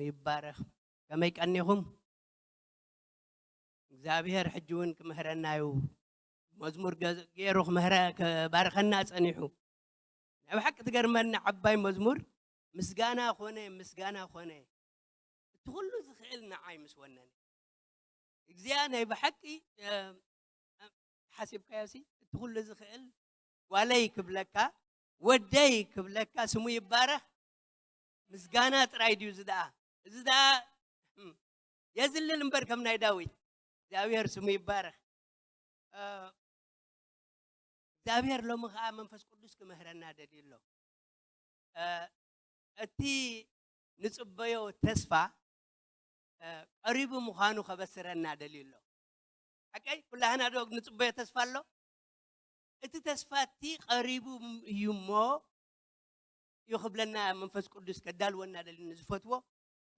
ይባረኽ። ከመይ ቀኒኹም? እግዚኣብሔር ሕጂ እውን ክምህረና እዩ። መዝሙር ገ-፣ ገይሩ ክምህረ-፣ ክባርኸና ጸኒሑ። ናይ ብሓቂ ትገርመኒ ዓባይ መዝሙር፣ ምስጋና ኾነ፣ ምስጋና ኾነ፣ እቲ ኩሉ ዝኽእል ንዓይ ምስ ወነነ። እግዚኣብሔር ናይ ብሓቂ፣ እ፣ ሓሲብካዮሲ፣ እቲ ኩሉ ዝኽእል ጓለይ ክብለካ፣ ወደይ ክብለካ፣ ስሙ ይባረኽ። ምስጋና ጥራይ ድዩ እዚ ደኣ? እዚ ደኣ፣ እም፣ የዝልል እምበር ከም ናይ ዳዊት። እግዚኣብሔር ስሙ ይባረኽ። እ፣ እግዚኣብሔር ሎሚ ኸኣ መንፈስ ቅዱስ ክምህረና ደልዩ ኣሎ። እ፣ እቲ ንጽበዮ ተስፋ፣ እ፣ ቀሪቡ ምዃኑ ከበስረና ደልዩ ኣሎ። ሓቀይ? ኩላህና ዶ ንጽበዮ ተስፋ ኣሎ? እቲ ተስፋ እቲ ቀሪቡ እዩ እሞ እዩ ክብለና መንፈስ ቅዱስ ከዳልወና ደልዩ፣ ንዝፈትዎ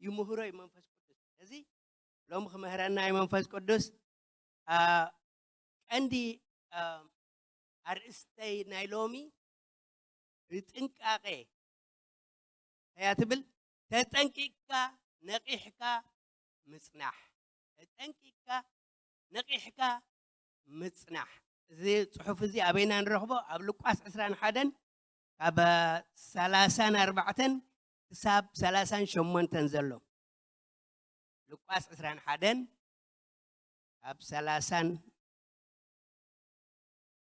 ይምህሮ እዩ መንፈስ ቅዱስ። ስለዚ ሎሚ ክምህረና እዩ መንፈስ ቅዱስ። አ፣ ቀንዲ፣ አ፣ ኣርእስተይ ናይ ሎሚ ብጥንቃቄ እያ ትብል። ተጠንቂቅካ ነቂሕካ ምጽናሕ። ተጠንቂቅካ ነቂሕካ ምጽናሕ። እዚ ጽሑፍ እዚ ኣበይና ንረኽቦ? ኣብ ሉቃስ ዕስራን ሓደን ካብ ሰላሳን ኣርባዕተን ክሳብ ሰላሳን ሸሞንተን ዘሎ። ሉቃስ ዕስራን ሓደን ካብ ሰላሳን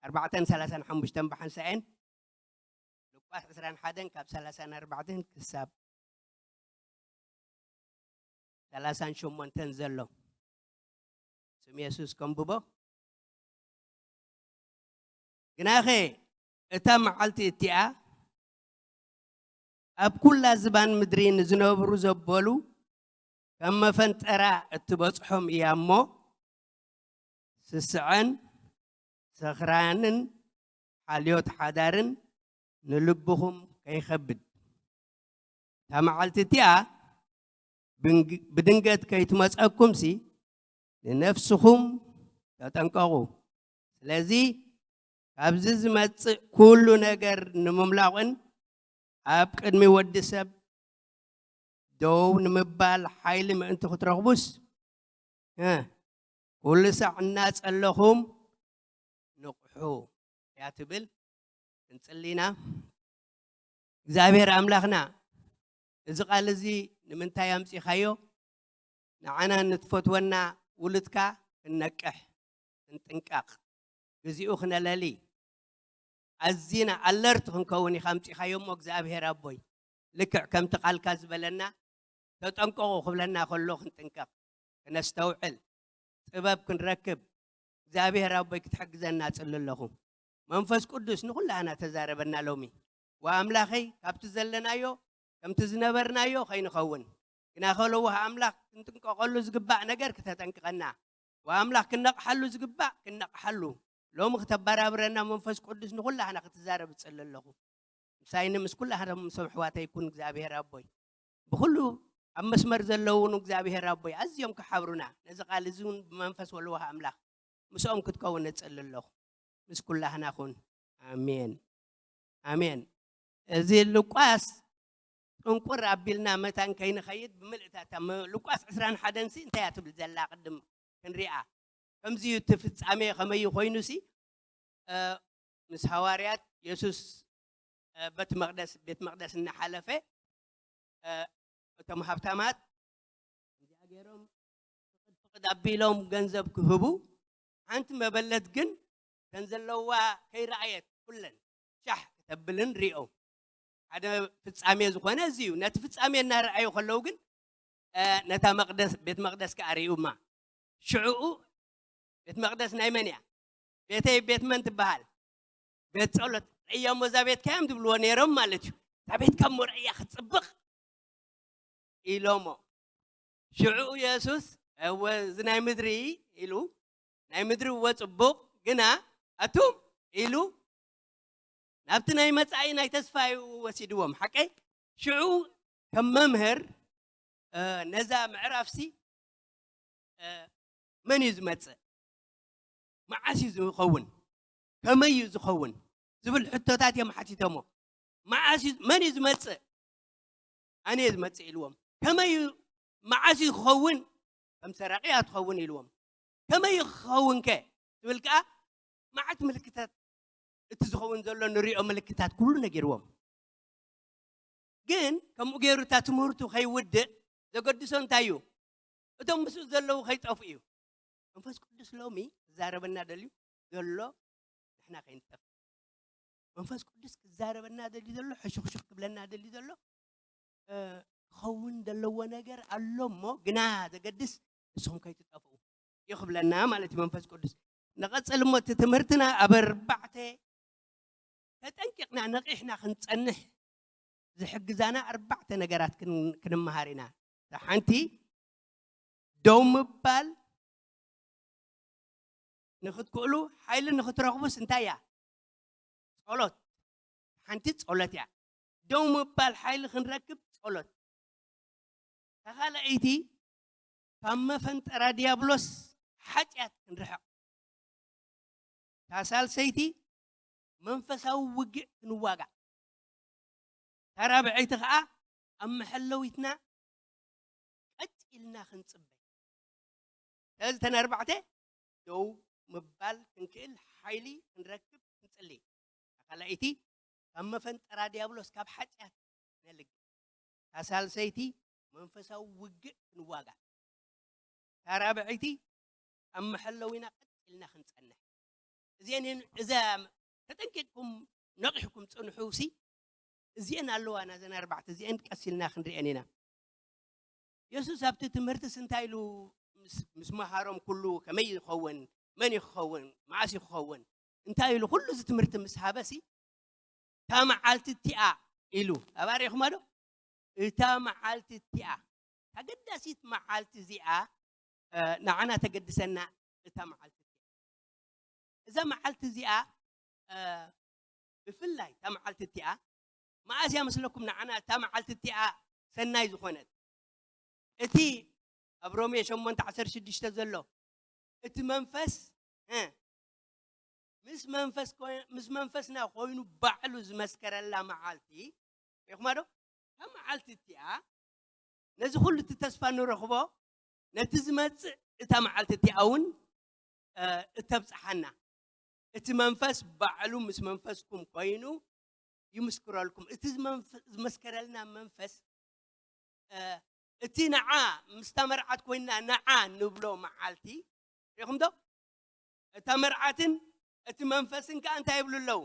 ኣርባዕተን ሰላሳን ሓሙሽተን ብሓንሳኤን፣ ሉቃስ ዕስራን ሓደን ካብ ሰላሳን ኣርባዕተን ክሳብ ሰላሳን ሸሞንተን ዘሎ። ስም የሱስ ከንብቦ። ግናኸ እታ መዓልቲ እቲኣ ኣብ ኩላ ዝባን ምድሪ ንዝነብሩ ዘበሉ ከም መፈንጠራ እትበጽሖም እያ እሞ፣ ስስዐን ሰኽራንን ሓልዮት ሓዳርን ንልብኹም ከይኸብድ። እታ መዓልቲ እቲኣ ብንግ-፣ ብድንገት ከይትመጸኩምሲ፣ ንነፍስኹም ተጠንቀቑ። ስለዚ ካብዚ ዝመጽእ ኩሉ ነገር ንምምላቕን ኣብ ቅድሚ ወዲ ሰብ ደው ንምባል ሓይሊ ምእንቲ ክትረኽቡስ፣ እ፣ ኩሉ ሳዕ እናጸለኹም ንቕሑ እያ ትብል። ክንጽሊ ኢና። እግዚኣብሔር ኣምላኽና፣ እዚ ቃል እዚ ንምንታይ ኣምጺኻዮ? ንዓና ንትፈትወና ውሉድካ ክንነቅሕ፣ ክንጥንቀቕ፣ ግዚኡ ክነለሊ፣ ኣዚና ኣለርት ክንከውን ኢኻ ኣምጺኻዮ እሞ፣ እግዚኣብሔር ኣቦይ፣ ልክዕ ከምቲ ቃልካ ዝበለና፣ ተጠንቀቑ ክብለና ከሎ ክንጥንቀቕ፣ ክነስተውዕል፣ ጥበብ ክንረክብ፣ እግዚኣብሔር ኣቦይ ክትሕግዘና እጽሊ ኣለኹ። መንፈስ ቅዱስ ንኹላህና ተዛረበና ሎሚ። ወኣምላኸይ፣ ካብቲ ዘለናዮ፣ ከምቲ ዝነበርናዮ ከይንኸውን፣ ግና ከለዎ ኣምላኽ ክንጥንቀቐሉ ዝግባእ ነገር ክተጠንቅቐና፣ ወኣምላኽ ክነቕሓሉ ዝግባእ ክንነቕሓሉ፣ ሎሚ ክተበራብረና መንፈስ ቅዱስ ንኹላህና ክትዛረብ እጽሊ ኣለኹ። ምሳይኒ ምስ ኩላህና ምስ ኣሕዋተይ ኩን እግዚኣብሔር ኣቦይ። ብኹሉ ኣብ መስመር ዘለዉ እውን እግዚኣብሔር ኣቦይ ኣዝዮም ክሓብሩና፣ ነዚ ቃል እዚ እውን ብመንፈስ ወልዋህ ኣምላኽ ምስኦም ክትከውን እጽሊ ኣለኹ። ምስ ኩላህና ኩን። ኣሜን። ኣሜን። እዚ ሉቃስ ጥንቁር ኣቢልና መታን ከይንኸይድ ብምልእታታ መ-፣ ሉቃስ ዕስራን ሓደን ሲ እንታይ እያ ትብል ዘላ ቅድም ክንሪኣ። ከምዚ እዩ እቲ ፍጻሜ ከመይ ኮይኑ ሲ፣ እ፣ ምስ ሃዋርያት የሱስ፣ እ፣ ቤት መቕደስ፣ ቤት መቕደስ እናሓለፈ፣ እ፣ እቶም ሃብታማት እዚኣ ገይሮም ፍቕድ ፍቕድ ኣቢሎም ገንዘብ ክህቡ፣ ሓንቲ መበለት ግን ተን ዘለዋ ከይረኣየት ኩለን ሻሕ ክተብልን ሪኦ። ሓደ ፍጻሜ ዝኾነ እዚ እዩ። ነቲ ፍጻሜ እናረኣዩ ከለዉ ግን፣ እ፣ ነታ መቕደስ፣ ቤት መቕደስ ከኣ ሪኡማ። ሽዕኡ ቤት መቕደስ ናይ መን እያ? ቤተይ ቤት መን ትበሃል? ቤት ጸሎት። ርእዮሞ እዛ ቤትካ እዮም ትብልዎ ነይሮም ማለት እዩ። እዛ ቤትካ እሞ ርእያ ክትጽብቕ ኢሎሞ። ሽዑ የሱስ፣ "እወ፣ እዚ ናይ ምድሪ" ኢሉ፣ "ናይ ምድሪ እወ ጽቡቕ፣ ግና ኣቱም" ኢሉ ናብቲ ናይ መጻኢ ናይ ተስፋ እዩ ወሲድዎም። ሓቀይ? ሽዑ ከም መምህር፣ እ፣ ነዛ ምዕራፍሲ፣ እ፣ መን እዩ ዝመጽእ? መዓስ እዩ ዝኸውን? ከመይ እዩ ዝኸውን? ዝብል ሕቶታት እዮም ሓቲቶሞ። መዓስ እዩ፣ መን እዩ ዝመጽእ? ኣነ እየ ዝመጽእ ኢልዎም። ከመይ እዩ፣ መዓስ እዩ ክኸውን? ከም ሰራቂ እያ ትኸውን ኢልዎም። ከመይ እዩ ክኸውን ከ ትብል ከኣ፣ መዓት ምልክታት፣ እቲ ዝኸውን ዘሎ ንሪኦ ምልክታት ኩሉ ነጊርዎም። ግን ከምኡ ገይሩ እታ ትምህርቱ ከይውድእ ዘገድሶ እንታይ እዩ? እቶም ምስኡ ዘለዉ ከይጠፍኡ እዩ። መንፈስ ቅዱስ ሎሚ ክዛረበና ደልዩ ዘሎ ንሕና ከይንጠፍ። መንፈስ ቅዱስ ክዛረበና ደልዩ ዘሎ፣ ሕሹኽሹኽ ክብለና ደልዩ ዘሎ፣ እ፣ ክኸውን ዘለዎ ነገር ኣሎ እሞ ግና ዘገድስ ንስኹም ከይትጠፍኡ እዩ ክብለና ማለት እዩ መንፈስ ቅዱስ። ንቐጽል እሞ እቲ ትምህርትና ኣብ ኣርባዕተ ተጠንቂቕና ነቒሕና ክንጸንሕ ዝሕግዛና ኣርባዕተ ነገራት ክን-፣ ክንመሃር ኢና። እታ ሓንቲ ደው ምባል ንኽትክእሉ፣ ሓይሊ ንኽትረኽቡስ እንታይ እያ? ጸሎት። ሓንቲ ጸሎት እያ። ደው ምባል ሓይሊ ክንረክብ ጸሎት። እታ ካልኣይቲ ካብ መፈንጠራ ዲያብሎስ ሓጢኣት ክንርሕቕ። እታ ሳልሰይቲ መንፈሳዊ ውግእ ክንዋጋእ። እታ ራብዐይቲ ኸኣ ኣብ መሐለዊትና ቀጥ ኢልና ክንጽበ። ስለዚ እተን ኣርባዕተ ደው ምባል ክንክእል ሓይሊ ክንረክብ ክንጽሊ። እታ ካልኣይቲ ካብ መፈንጠራ ዲያብሎስ ካብ ሓጢኣት ነልግ። እታ ሳልሰይቲ መንፈሳዊ ውግእ ክንዋጋ። እታ ራብዐይቲ ኣብ መሐለዊና ቀጥ ኢልና ክንጸንሕ። እዚአን እየን፣ እዛ ተጠንቂቕኩም ነቒሕኩም ጽንሑ ሲ እዚአን ኣለዋ፣ ናዘን ኣርባዕተ እዚአን ቀስ ኢልና ክንሪአን ኢና። የሱስ ኣብቲ ትምህርትስ እንታይ ኢሉ ምስ፣ ምስ መሃሮም ኩሉ ከመይ ይኸውን፣ መን እዩ ክኸውን፣ መዓስ እዩ ክኸውን፣ እንታይ ኢሉ ኩሉ እዚ ትምህርቲ ምስ ሃበሲ እታ መዓልቲ እቲኣ ኢሉ ኣባሪኹማ ዶ? እታ መዓልቲ እቲኣ፣ ኣገዳሲት መዓልቲ እዚኣ፣ እ፣ ንዓና ተገድሰና እታ መዓልቲ እቲኣ። እዛ መዓልቲ እዚኣ፣ እ፣ ብፍላይ እታ መዓልቲ እቲኣ፣ መኣስ እያ መስለኩም ንዓና እታ መዓልቲ እቲኣ ሰናይ ዝኾነት? እቲ ኣብ ሮሜ ሸሞንተ ዓሰርተ ሽዱሽተ ዘሎ፣ እቲ መንፈስ፣ እ፣ ምስ መንፈስ ኮይ-፣ ምስ መንፈስና ኮይኑ ባዕሉ ዝመስከረላ መዓልቲ፣ ሪኢኹማ ዶ? እታ መዓልቲ እቲኣ፣ ነዚ ኩሉ እቲ ተስፋ ንረኽቦ፣ ነቲ ዝመጽእ እታ መዓልቲ እቲኣ እውን፣ እ፣ እተብጽሓና። እቲ መንፈስ ባዕሉ ምስ መንፈስኩም ኮይኑ ይምስክረልኩም። እቲ ዝመንፈ-፣ ዝመስከረልና መንፈስ፣ እ፣ እቲ ንዓ ምስታ መርዓት ኮይንና ንዓ ንብሎ መዓልቲ፣ ሪኢኹም ዶ? እታ መርዓትን እቲ መንፈስን ከኣ እንታይ ይብሉ ኣለዉ?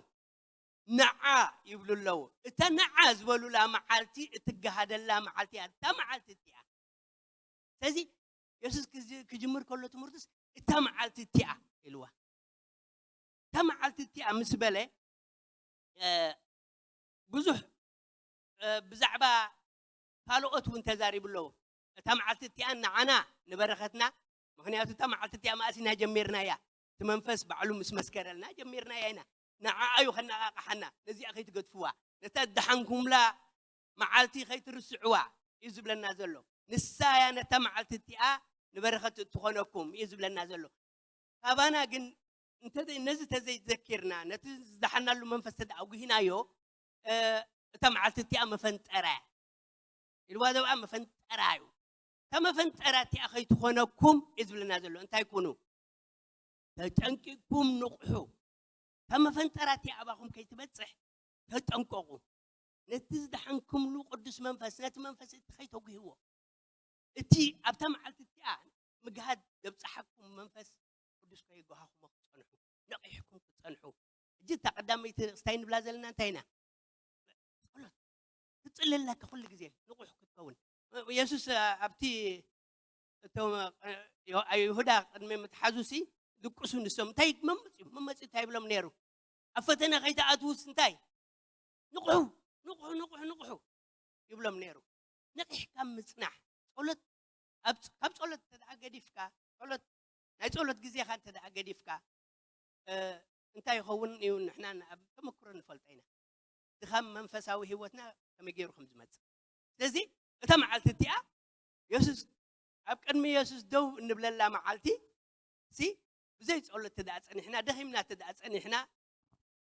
ንዓ ይብሉ ኣለዉ። እታ ንዓ ዝበሉላ መዓልቲ እትገሃደላ መዓልቲ እያ፣ እታ መዓልቲ እቲኣ። ስለዚ የሱስ ክጅ-፣ ክጅምር ከሎ ትምህርቱስ እታ መዓልቲ እቲኣ ኢልዋ። እታ መዓልቲ እቲኣ ምስ በለ፣ እ፣ ብዙሕ፣ እ፣ ብዛዕባ ካልኦት እውን ተዛሪቡ ኣለዎ። እታ መዓልቲ እቲኣ ንዓና ንበረኸትና፣ ምኽንያቱ እታ መዓልቲ እቲኣ መኣስ ኢና ጀሚርናያ። እቲ መንፈስ ባዕሉ ምስ መስከረልና ጀሚርናያ ኢና። ንዓኣ እዩ ከነቓቕሓና። ነዚኣ ከይትገድፍዋ፣ ነታ ዝደሓንኩምላ መዓልቲ ከይትርስዕዋ እዩ ዝብለና ዘሎ። ንሳ እያ ነታ መዓልቲ እቲኣ ንበረኸት እትኾነኩም እዩ ዝብለና ዘሎ። ካባና ግን እንተ-፣ ነዚ ተዘይዘኪርና፣ ነቲ ዝደሓናሉ መንፈስ ተደኣ ኣጉሂናዮ፣ እ፣ እታ መዓልቲ እቲኣ መፈንጠራ እያ። ኢልዋ ዘብኣ መፈንጠራ እዩ። እታ መፈንጠራ እቲኣ ከይትኾነኩም እዩ ዝብለና ዘሎ። እንታይ ኩኑ? ተጠንቂቕኩም ንቕሑ። እታ መፈንጠራ እቲኣ ኣባኹም ከይትበጽሕ ተጠንቀቑ። ነቲ ዝደሓንኩምሉ ቅዱስ መንፈስ፣ ነቲ መንፈስ እቲ ከይተጉህዎ፣ እቲ ኣብታ መዓልቲ እቲኣ ምግሃድ ዘብጽሓኩም መንፈስ ቅዱስ ከይጓሃኹሞ ክትጸንሑ፣ ነቒሕኩም ክትጸንሑ። ሕጂ እታ ቀዳመይቲ ርእስታይ ንብላ ዘለና እንታይ ኢና? ጸሎት። ክትጽሊ ኣለካ ኩሉ ግዜ ንቑሕ ክትከውን። የሱስ ኣብቲ፣ እቶም፣ ዮ-፣ ይሁዳ ቅድሚ ምትሓዙሲ ድቅሱ ንሶም። እንታይ መመጽኡ፣ መመጽኡ እንታይ ይብሎም ነይሩ? ኣብ ፈተነ ከይትኣትዉስ እንታይ? ንቕሑ፣ ንቕሑ፣ ንቕሑ፣ ንቕሑ ይብሎም ነይሩ። ነቒሕካ ምጽናሕ። ጸሎት፣ ኣብ ጸ-፣ ካብ ጸሎት እንተ ደኣ ገዲፍካ፣ ጸሎት፣ ናይ ጸሎት ግዜኻ እንተ ደኣ ገዲፍካ፣ እ፣ እንታይ ይኸውን እዩ? ንሕና ን-፣ ኣብ ተመክሮ ንፈልጦ ኢና። ድኻም መንፈሳዊ ህይወትና ከመይ ገይሩ ከም ዝመጽእ። ስለዚ እታ መዓልቲ እቲኣ የሱስ፣ ኣብ ቅድሚ የሱስ ደው እንብለላ መዓልቲ ሲ፣ ብዘይ ጸሎት ተደኣ ጸኒሕና፣ ደኺምና ተደኣ ጸኒሕና፣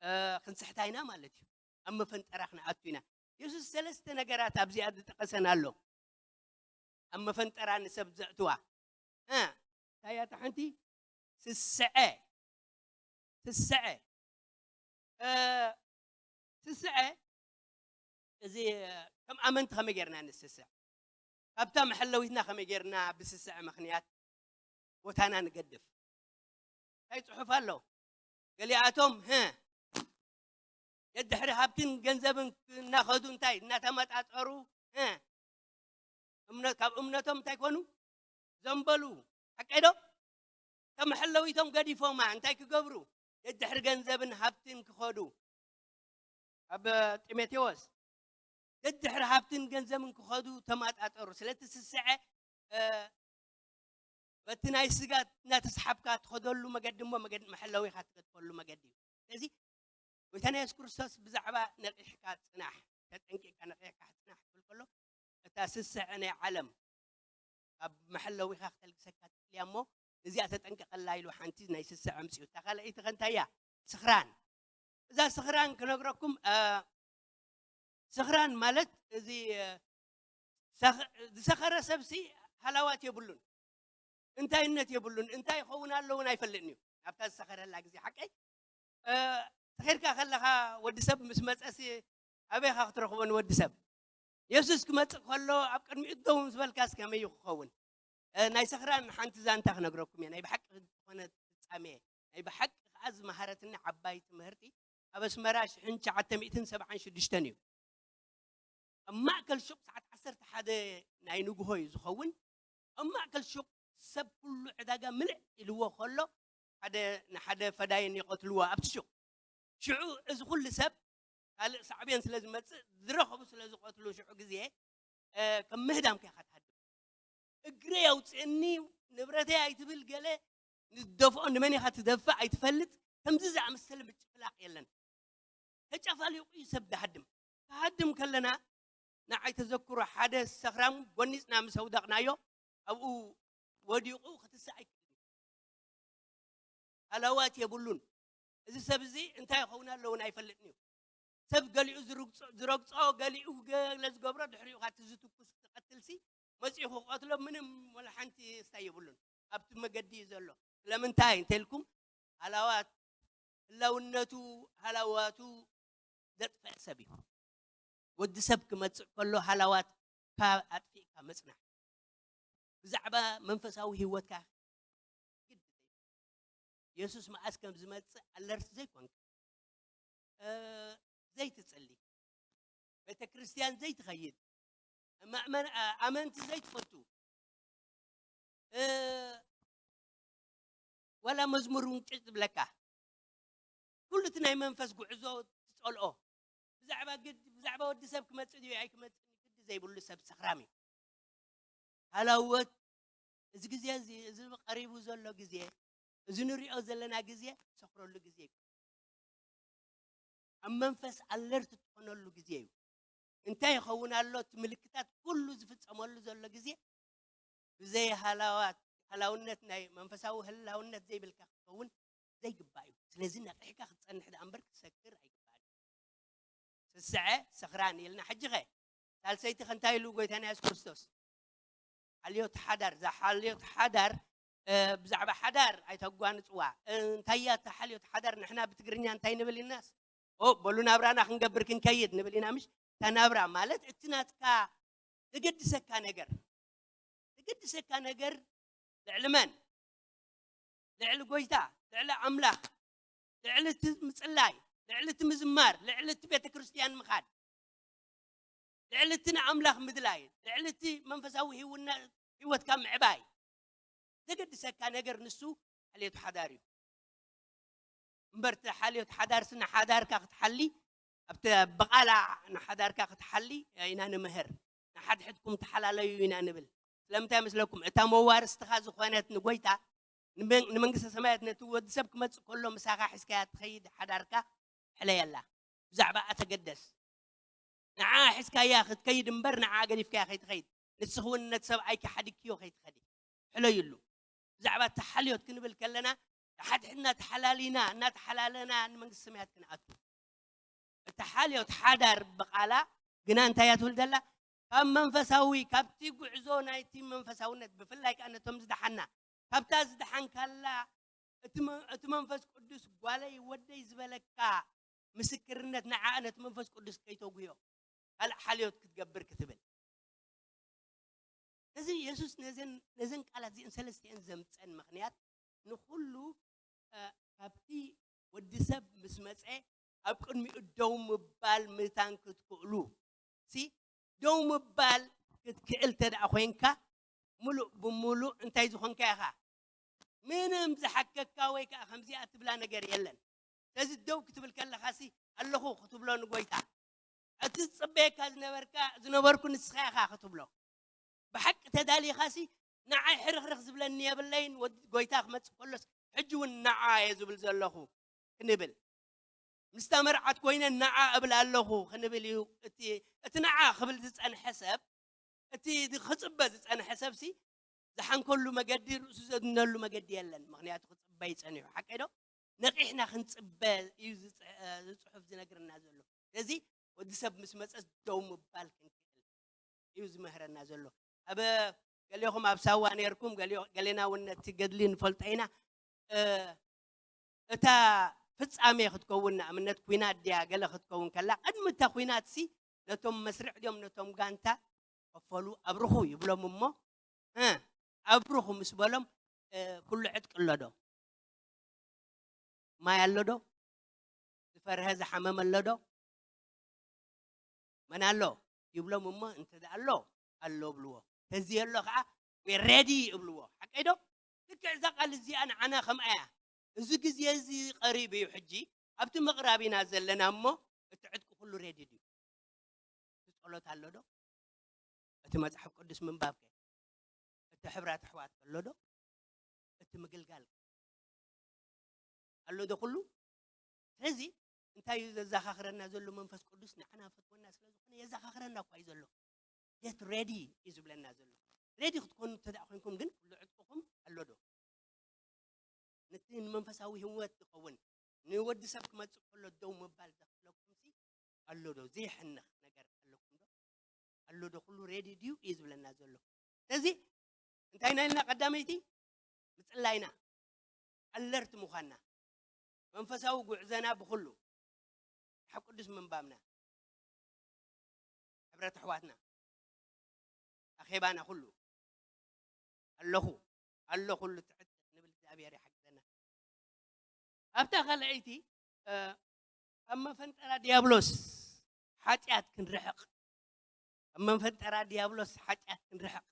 እ፣ ክንስሕታ ኢና ማለት እዩ። ኣብ መፈንጠራ ክንኣቱ ኢና። የሱስ ሰለስተ ነገራት ኣብዚኣ ዝጠቐሰን ኣሎ። ኣብ መፈንጠራ ንሰብ ዘእትዋ። እ፣ እንታይ እያ እታ ሓንቲ? ስስዐ። ስስዐ። እ፣ ስስዐ፣ እዚ፣ እ፣ ከም ኣመንቲ ከመይ ጌርና ንስስዕ? ካብታ መሐለዊትና ከመይ ጌርና ብስስዐ ምኽንያት ቦታና ንገድፍ? እንታይ ጽሑፍ ኣሎ? ገሊኣቶም፣ ህ፣ ደድሕሪ ሃብትን ገንዘብን እናኸዱ እንታይ እናተመጣጠሩ፣ ህ፣ እምነ-፣ ካብ እምነቶም እንታይ ኮኑ? ዘንበሉ። ሓቀይ ዶ? እቶም መሐለዊቶም ገዲፎማ እንታይ ክገብሩ? ደድሕሪ ገንዘብን ሃብትን ክኸዱ። ኣብ ጢሞቴዎስ፣ ደድሕሪ ሃብትን ገንዘብን ክኸዱ ተመጣጠሩ። ስለቲ ስስዐ፣ እ፣ በቲ ናይ ስጋ እናተስሓብካ ትኸደሉ መገዲ እሞ መገዲ መሐለዊኻ ትገድፈሉ መገዲ እዩ። ስለዚ ጎይታና የሱስ ክርስቶስ ብዛዕባ ነቒሕካ ጽናሕ፣ ተጠንቂቕካ ነቒሕካ ጽናሕ ክብል ከሎ፣ እታ ስስዐ ናይ ዓለም ካብ መሐለዊኻ ክተልግሰካ ትኽእል እያ እሞ፣ እዚኣ ተጠንቀቐላ ኢሉ ሓንቲ ናይ ስስዐ ኣምጺኡ። እታ ካልኣይቲ ከ እንታይ እያ? ስኽራን። እዛ ስኽራን ክነግረኩም፣ እ፣ ስኽራን ማለት እዚ፣ እ፣ ሰኽ-፣ ዝሰኸረ ሰብሲ ሃላዋት የብሉን፣ እንታይነት የብሉን፣ እንታይ ይኸውን ኣሎ እውን ኣይፈልጥን እዩ። ኣብታ ዝሰኸረላ ግዜ ሓቀይ፣ እ፣ ሰኺርካ ከለኻ ወዲ ሰብ ምስ መጸሲ ኣበይኻ ክትረኽቦ ንወዲ ሰብ? የሱስ ክመጽእ ከሎ ኣብ ቅድሚኡ ደው ምስ በልካስ ከመይ እዩ ክኸውን? እ፣ ናይ ሰኽራን ሓንቲ ዛንታ ክነግረኩም እየ። ናይ ብሓቂ ዝኾነ ፍጻሜ፣ ናይ ብሓቂ ከኣ ዝመሃረትኒ ዓባይ ትምህርቲ ኣብ ኣስመራ ሽሕን ትሽዓተ ሚእትን ሰብዓን ሽዱሽተን እዩ። ኣብ ማእከል ሹቕ ሰዓት ዓሰርተ ሓደ ናይ ንግሆ እዩ ዝኸውን። ኣብ ማእከል ሹቕ ሰብ ኩሉ ዕዳጋ ምልእ ኢልዎ ከሎ፣ ሓደ ንሓደ ፈዳይን ይቐትልዎ ኣብቲ ሹቕ። ሽዑ እዚ ኩሉ ሰብ ካልእ ሳዕቤን ስለ ዝመጽእ፣ ዝረኸቡ ስለ ዝቐትሉ ሽዑ ግዜ፣ እ፣ ከም ምህዳም ከ ኢኻ ትሃድም። እግረይ ኣውፅእኒ፣ ንብረተይ ኣይትብል፣ ገለ ንደፍኦ፣ ንመን ኢኻ ትደፍእ ኣይትፈልጥ። ከምዚ ዝኣመሰለ ምጭፍላቕ የለን። ተጨፋሊቑ እዩ ሰብ ዝሃድም። ክሃድም ከለና ንዓይ ተዘክሮ ሓደ ሰኽራም ጎኒፅና ምስ ኣውደቕናዮ ኣብኡ ወዲቑ ክትስእ ኣይክእልን እዩ። ሃላዋት የብሉን። እዚ ሰብ እዚ እንታይ ይኸውን ኣለውን ኣይፈልጥን እዩ። ሰብ ገሊኡ ዝርግጾ-፣ ዝረግጾ፣ ገሊኡ ገለ ዝገብሮ፣ ድሕሪኡ ኻቲ ዝትኩስ ትቐትልሲ መጺኡ ክቐትሎ ምንም ወላ ሓንቲ ስታይ የብሉን። ኣብቲ መገዲ እዩ ዘሎ። ስለምንታይ እንተልኩም፣ ሃላዋት ህላውነቱ፣ ሃላዋቱ ዘጥፈአ ሰብ እዩ። ወዲ ሰብ ክመጽእ ከሎ ሃላዋትካ ኣጥፊእካ ምጽናሕ። ብዛዕባ መንፈሳዊ ህይወትካ ግዲ ዘይብሉ። የሱስ መዓስ ከም ዝመጽእ ኣለርት ዘይኮንካ፣ እ፣ ዘይትጽሊ፣ ቤተ ክርስቲያን ዘይትኸይድ፣ መእመን-፣ እ፣ ኣመንቲ ዘይትፈቱ፣ እ፣ ዋላ መዝሙር እውን ጭጭ ዝብለካ፣ ኩሉ እቲ ናይ መንፈስ ጉዕዞ ትጸልኦ። ብዛዕባ ግድ-፣ ብዛዕባ ወዲ ሰብ ክመጽእ ድዩ ኣይክመጽእ ግዲ ዘይብሉ ሰብ ሰኽራም እዩ። ሃላወት፣ እዚ ግዜ እዚ፣ እዚ ቀሪቡ ዘሎ ግዜ፣ እዚ ንሪኦ ዘለና ግዜ ትሰኽረሉ ግዜ እዩ። ኣብ መንፈስ ኣለርት ትኾነሉ ግዜ እዩ። እንታይ ይኸውን ኣሎ? እቲ ምልክታት ኩሉ ዝፍጸመሉ ዘሎ ግዜ ብዘይ ሃላዋት፣ ሃላውነት፣ ናይ መንፈሳዊ ህላውነት ዘይብልካ ክትኸውን ዘይግባእ እዩ። ስለዚ ነቒሕካ ክትጸንሕ ደኣ እምበር ክትሰክር ኣይግባእን። ስስዐ፣ ስኽራን ኢልና። ሕጂ ኸ ሳልሰይቲ ከ እንታይ ኢሉ ጎይታና የሱስ ክርስቶስ? ሓልዮት ሓዳር። እዛ ሓልዮት ሓዳር፣ እ፣ ብዛዕባ ሓዳር ኣይተጓንጽዋ። እ፣ እንታይ እያ እታ ሓልዮት ሓዳር? ንሕና ብትግርኛ እንታይ ንብል ኢልናስ? ኦ፣ በሉ ናብራና ክንገብር ክንከይድ ንብል ኢና፣ ምሽ? እታ ናብራ ማለት እቲ ናትካ ዘገድሰካ ነገር። ዘገድሰካ ነገር ልዕሊ መን? ልዕሊ ጎይታ፣ ልዕሊ ኣምላኽ፣ ልዕሊ እቲ ምጽላይ፣ ልዕሊ እቲ ምዝማር፣ ልዕሊ እቲ ቤተ ክርስቲያን ምኻድ፣ ልዕሊ እቲ ንኣምላኽ ምድላይ፣ ልዕሊ እቲ መንፈሳዊ ህይውና-፣ ህይወትካ ምዕባይ ዘገድሰካ ነገር ንሱ ሓልዮት ሓዳር እዩ። እምበር እቲ ሓልዮት ሓዳርሲ ንሓዳርካ ክትሓሊ፣ ኣብቲ ብቓላ ንሓዳርካ ክትሓሊ ኢና ንምህር። ንሓድሕድኩም ተሓላለዩ ኢና ንብል። ስለምንታይ መስለኩም? እታ መዋርስትኻ ዝኾነት ንጎይታ፣ ንመን-፣ ንመንግስተ ሰማያት ነቲ ወዲ ሰብ ክመጽእ ከሎ ምሳኻ ሒዝካያ ትኸይድ ሓዳርካ ሕለየላ። ብዛዕባኣ ተገደስ። ንዓ ሒዝካያ ክትከይድ እምበር ንዓ ገዲፍካያ ከይትኸይድ። ንስኺ እውን ነቲ ሰብኣይኪ ሓዲግክዮ ከይትኸዲ። ሕለዩሉ። ብዛዕባ እቲ ሓልዮት ክንብል ከለና፣ ሓድሕድና ተሓላሊና፣ እናተሓላለና ንመንግስቲ ሰማያት ክንኣቱ። እቲ ሓልዮት ሓዳር ብቓላ ግና እንታይ እያ ትብል ዘላ? እታ ካብ መንፈሳዊ፣ ካብቲ ጉዕዞ ናይቲ መንፈሳውነት፣ ብፍላይ ከኣ ነቶም ዝደሓና፣ ካብታ ዝደሓንካላ፣ እቲ መ-፣ እቲ መንፈስ ቅዱስ፣ "ጓለይ፣ ወደይ" ዝበለካ ምስክርነት፣ ንዓኣ ነቲ መንፈስ ቅዱስ ከይተጉዮ፣ ካልእ ሓልዮት ክትገብር ክትብል። እዚ የሱስ ነዘን፣ ነዘን ቃላት እዚአን ሰለስቲአን ዘምፀን ምኽንያት፣ ንኹሉ፣ እ፣ ካብቲ ወዲ ሰብ ምስ መፀ፣ ኣብ ቅድሚኡ ደው ምባል ምታን ክትክእሉ። ሲ፣ ደው ምባል ክትክእል እንተ ደኣ ኮይንካ፣ ሙሉእ ብሙሉእ እንታይ ዝኾንካ ኢኻ? ምንም ዝሓከካ ወይ ከኣ ከምዚኣ ትብላ ነገር የለን። ስለዚ ደው ክትብል ከለኻሲ፣ "ኣለኹ" ክትብሎ ንጎይታ። እቲ ዝጽበየካ ዝነበርካ፣ ዝነበርኩ ንስኻ ኢኻ ክትብሎ። ብሓቂ ተዳሊኻሲ፣ "ንዓይ ሕርኽርኽ ዝብለኒ የብለይን፣ ወድ-፣ ጎይታ ክመጽእ ከሎስ፣ ሕጂ እውን ንዓ እየ ዝብል ዘለኹ" ክንብል። ምስታ መርዓት ኮይነ "ንዓ እብል ኣለኹ" ክንብል እዩ። እቲ፣ እቲ "ንዓ" ክብል ዝጸንሐ ሰብ፣ እቲ ድ-፣ ክጽበ ዝጸንሐ ሰብሲ፣ ዝሓንከሉ መገዲ፣ ርእሱ ዘድነሉ መገዲ የለን። ምኽንያቱ ክጽበ እዩ ጸኒሑ። ሓቀይ ዶ? ነቒሕና ክንጽበ እዩ ዝጽ-፣ እ፣ እዚ ጽሑፍ ዝነግረና ዘሎ። ስለዚ ወዲ ሰብ ምስ መጸስ ደው ምባል ክንክእል እዩ ዝምህረና ዘሎ። ኣብ ገሊኹም ኣብ ሳዋ ነይርኩም፣ ገሊኦ-፣ ገሌና እውን ነቲ ገድሊ ንፈልጦ ኢና። እ፣ እታ ፍጻሜ ክትከውን፣ ንኣብነት ኲናት ድያ ገለ ክትከውን ከላ፣ ቅድሚ እታ ኲናትሲ ነቶም መስርዕ ድዮም ነቶም ጋንታ ከፈሉ ኣብርኹ ይብሎም እሞ፣ እ፣ ኣብርኹ ምስ በሎም፣ እ፣ ኩሉ ዕጥቂ ኣሎ ዶ? ማይ ኣሎ ዶ? ዝፈርሀ ዝሓመመ ኣሎ ዶ? መን ኣሎ? ይብሎም እሞ፣ እንተ ደኣ ኣሎ፣ ኣሎ እብልዎ። ተዘየሎ ከኣ፣ "We're ready" እብልዎ። ሓቀይ ዶ? ልክዕ እዛ ቃል እዚኣ ንዓና ከምኣ እያ። እዚ ግዜ እዚ ቀሪቡ እዩ ሕጂ። ኣብቲ ምቕራብ ኢና ዘለና እሞ፣ እቲ ዕጥቂ ኩሉ ሬዲ ድዩ? እቲ ጸሎት ኣሎ ዶ? እቲ መጽሓፍ ቅዱስ ምንባብ ከ? እቲ ሕብራት ኣሕዋት ኣሎ ዶ? እቲ ምግልጋል ኣሎ ዶ ኩሉ? ስለዚ እንታይ እዩ ዘዘኻኽረና ዘሎ? መንፈስ ቅዱስ ንዓና ፈትወና ስለ ዝኾነ የዘኻኽረና እኳ እዩ ዘሎ። Get ready እዩ ዝብለና ዘሎ። ሬዲ ክትኮኑ እንተ ደኣ ኮይንኩም ግን ኩሉ ዕጥቅኹም ኣሎ ዶ? ነቲ ንመንፈሳዊ ህይወት ዝኸውን ንወዲ ሰብ ክመጽእ ከሎ ደው ምባል ዘኽለኩምሲ ኣሎ ዶ? ዘይሕንኽ ነገር ኣለኩም ዶ? ኣሎ ዶ? ኩሉ ሬዲ ድዩ እዩ ዝብለና ዘሎ። ስለዚ እንታይ ኢና ኢልና? ቀዳመይቲ ምጽላይና፣ ኣለርት ምዃንና፣ መንፈሳዊ ጉዕዘና ብኹሉ፣ መጽሓፍ ቅዱስ ምንባብና፣ ሕብረት ኣሕዋትና፣ ኣኼባና ኩሉ፣ ኣለኹ፣ ኣሎ ኩሉ ትዕት ንብል፣ እግዚኣብሔር ይሓግዘና። ኣብታ ካልኣይቲ፣ እ፣ ኣብ መፈንጠራ ዲያብሎስ ሓጢኣት ክንርሕቕ፣ ኣብ መፈንጠራ ዲያብሎስ ሓጢኣት ክንርሕቕ፣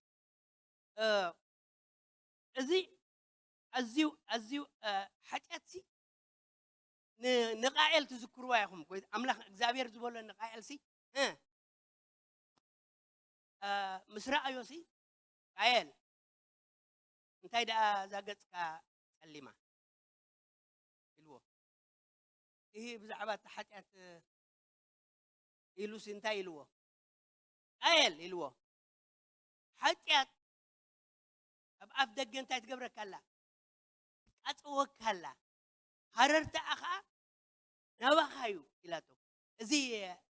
እ፣ እዚ ኣዝዩ፣ ኣዝዩ፣ እ፣ ሓጢኣትሲ ን-፣ ንቃኤል ትዝክርዋ ኢኹም። ጎይታ ኣምላኽ እግዚኣብሔር ዝበሎ ንቃኤልሲ፣ እ፣ እ፣ ምስ ረኣዮሲ፣ "ቃየል፣ እንታይ ደኣ እዛ ገጽካ ጸሊማ?" ኢልዎ። ይህ ብዛዕባ እቲ ሓጢኣት ኢሉሲ እንታይ ኢልዎ? ቃየል ኢልዎ። ሓጢኣት ኣብ ኣፍ ደገ እንታይ ትገብረካ ኣላ? ትቃጸወካ ኣላ። ሃረርታኣ ኸኣ ናባኻ እዩ ኢላቶ። እዚ፣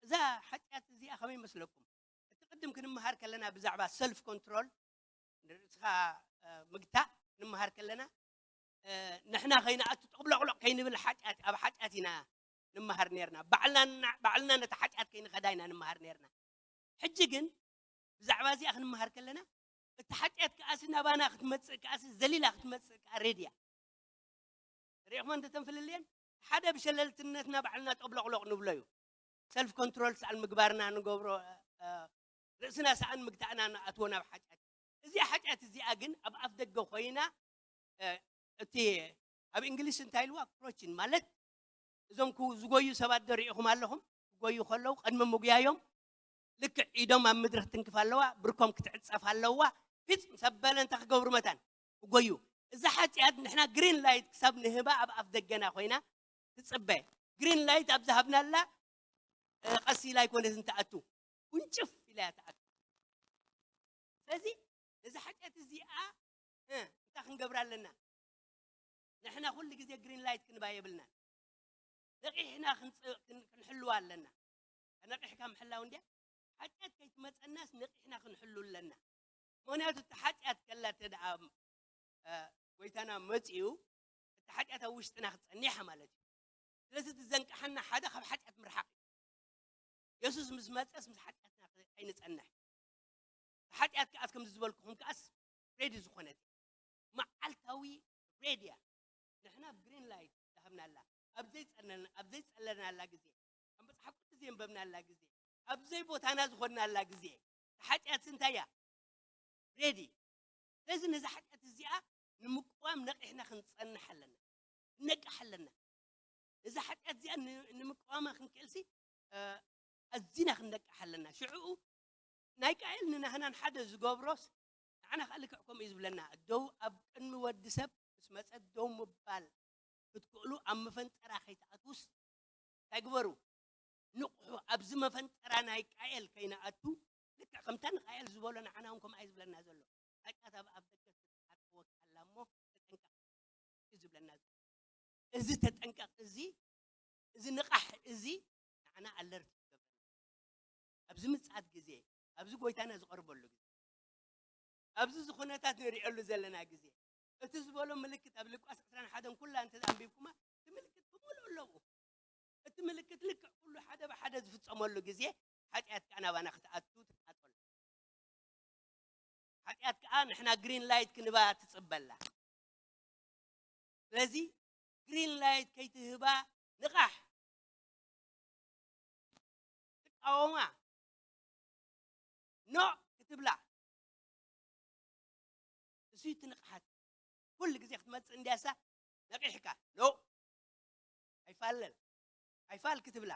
እዛ ሓጢኣት እዚኣ ከመይ ይመስለኩም? እቲ ቅድም ክንመሃር ከለና ብዛዕባ ሰልፍ ኮንትሮል፣ ንርእስኻ፣ እ፣ ምግታእ ክንመሃር ከለና፣ እ፣ ንሕና ከይንኣቱ ጠብሎቕሎቕ ከይንብል ሓጢኣት፣ ኣብ ሓጢኣት ኢና ንመሃር ነርና። ባዕልና ና-፣ ባዕልና ነቲ ሓጢኣት ከይንኸዳ ኢና ንመሃር ነርና። ሕጂ ግን ብዛዕባ እዚኣ ክንመሃር ከለና፣ እቲ ሓጢኣት ከኣሲ ናባና ክትመጽእ ከኣሲ፣ ዘሊላ ክትመጽእ ከኣ ሬድያ። ርኢኹሞ እንተ ተንፍልልየን፣ ሓደ ብሸለልትነትና ባዕልና ጠብሎቕሎቕ ንብሎ እዩ። ሰልፍ ኮንትሮል ሰኣን ምግባርና ንገብሮ፣ እ፣ ርእስና ሰኣን ምግታእና ንኣትዎ ናብ ሓጢኣት። እዚኣ ሓጢኣት እዚኣ ግን ኣብ ኣፍ ደገ ኮይና፣ እ፣ እቲ ኣብ እንግሊዝ እንታይ ኢልዋ? ክሮችን ማለት፣ እዞም ክው-፣ ዝጎዩ ሰባት ዶ ርኢኹም ኣለኹም? ክጎዩ ከለዉ ቅድሚ ምጉያዮም ልክዕ ኢዶም ኣብ ምድሪ ክትንክፍ ኣለዋ፣ ብርኮም ክትዕጸፍ ኣለዋ። ፊጽ ምስ ኣበለ እንታይ ክገብሩ መታን? ክጎዩ። እዛ ሓጢኣት ንሕና ግሪን ላይት ክሳብ ንህባ ኣብ ኣፍ ደገና ኮይና ትጽበ። ግሪን ላይት ኣብ ዝሃብናላ፣ እ፣ ቀስ ኢላ ኣይኮነትን ትኣቱ። ውንጭፍ ኢላ እያ ትኣቱ። ስለዚ ነዛ ሓጢኣት እዚኣ፣ እ፣ እንታይ ክንገብራ ኣለና? ንሕና ኩሉ ግዜ ግሪን ላይት ክንባ የብልናን። ነቒሕና ክንጽ-፣ ክን-፣ ክንሕልዋ ኣለና። ነቒሕካ ምሕላው እንድያ፣ ሓጢኣት ከይትመፀናስ ነቂሕና ክንሕሉ ኣለና። ምክንያቱ እቲ ሓጢኣት ከላ እንተ ደኣ፣ እ፣ ጎይታና መፂኡ፣ እቲ ሓጢኣት ኣብ ውሽጥና ክፀኒሕ ማለት እዩ። ስለዚ እቲ ዘንቀሓና ሓደ ካብ ሓጢኣት ምርሓቕ እዩ። የሱስ ምስ መፀስ ምስ ሓጢኣትና ኣይንፀንሕ። ሓጢኣት ከኣስ ከምዚ ዝበልኩኹም ከኣስ ሬዲ ዝኾነት እያ። መዓልታዊ ሬድያ ንሕና ኣብ ግሪን ላይት ዝሃብናላ፣ ኣብ ዘይፀለና-፣ ኣብ ዘይፀለናላ ግዜ፣ ኣብ መፅሓፍ ቅዱስ ዘንበብናላ ግዜ፣ ኣብ ዘይቦታና ዝኾንናላ ግዜ፣ ሓጢኣት እንታይ እያ? ሬዲ። ስለዚ ነዚ ሓጢኣት እዚኣ ንምቅዋም ነቂሕና ክንፀንሕ ኣለና፣ ክንነቅሕ ኣለና። ነዚ ሓጢኣት እዚኣ ን-፣ ንምቅዋማ ክንክእልሲ፣ እ፣ ኣዚና ክንነቅሕ ኣለና። ሽዕኡ ናይ ቃኤል ንናህናን ሓደ ዝገብሮስ ንዓና ከኣ ልክዕ ከምኡ እዩ ዝብለና። ደው ኣብ ቅድሚ ወዲ ሰብ ምስ መጸ ደው ምባል ክትክእሉ ኣብ መፈንጠራ ከይትኣትዉስ እንታይ ግበሩ? ንቕሑ። ኣብዚ መፈንጠራ ናይ ቃኤል ከይንኣቱ ልክዕ ከምታ ንቃኤል ዝበሎ ንዓና እውን ከምኣ እዩ ዝብለና ዘሎ። ሓጢኣት ኣብ፣ ኣብ ደገ ትሓጽወካ ኣላ እሞ ተጠንቀቕ እዩ ዝብለና ዘሎ። እዚ ተጠንቀቕ እዚ፣ እዚ ንቓሕ እዚ ንዓና ኣለርት ይገብረና። ኣብዚ ምጽኣት ግዜ፣ ኣብዚ ጎይታና ዝቐርበሉ ግዜ፣ ኣብዚ እዚ ኩነታት ንሪኤሉ ዘለና ግዜ፣ እቲ ዝበሎ ምልክት ኣብ ሉቃስ ዕስራን ሓደን ኩላ እንተ ኣንቢብኩማ፣ እቲ ምልክት ብምሉእ ኣለዉ። እቲ ምልክት ልክዕ ኩሉ ሓደ ብሓደ ዝፍጸመሉ ግዜ፣ ሓጢኣት ከኣ ናባና ክትኣቱ ትቃጸሉ። ሓጢኣት ከኣ ንሕና ግሪን ላይት ክንባ ትጽበላ። ስለዚ ግሪን ላይት ከይትህባ ንቓሕ። ትቃወማ። ኖ ክትብላ። እሱ እቲ ንቕሓት። ኩሉ ግዜ ክትመጽእ እንድያሳ ነቒሕካ። ኖ። ኣይፋለል። ኣይፋል ክትብላ።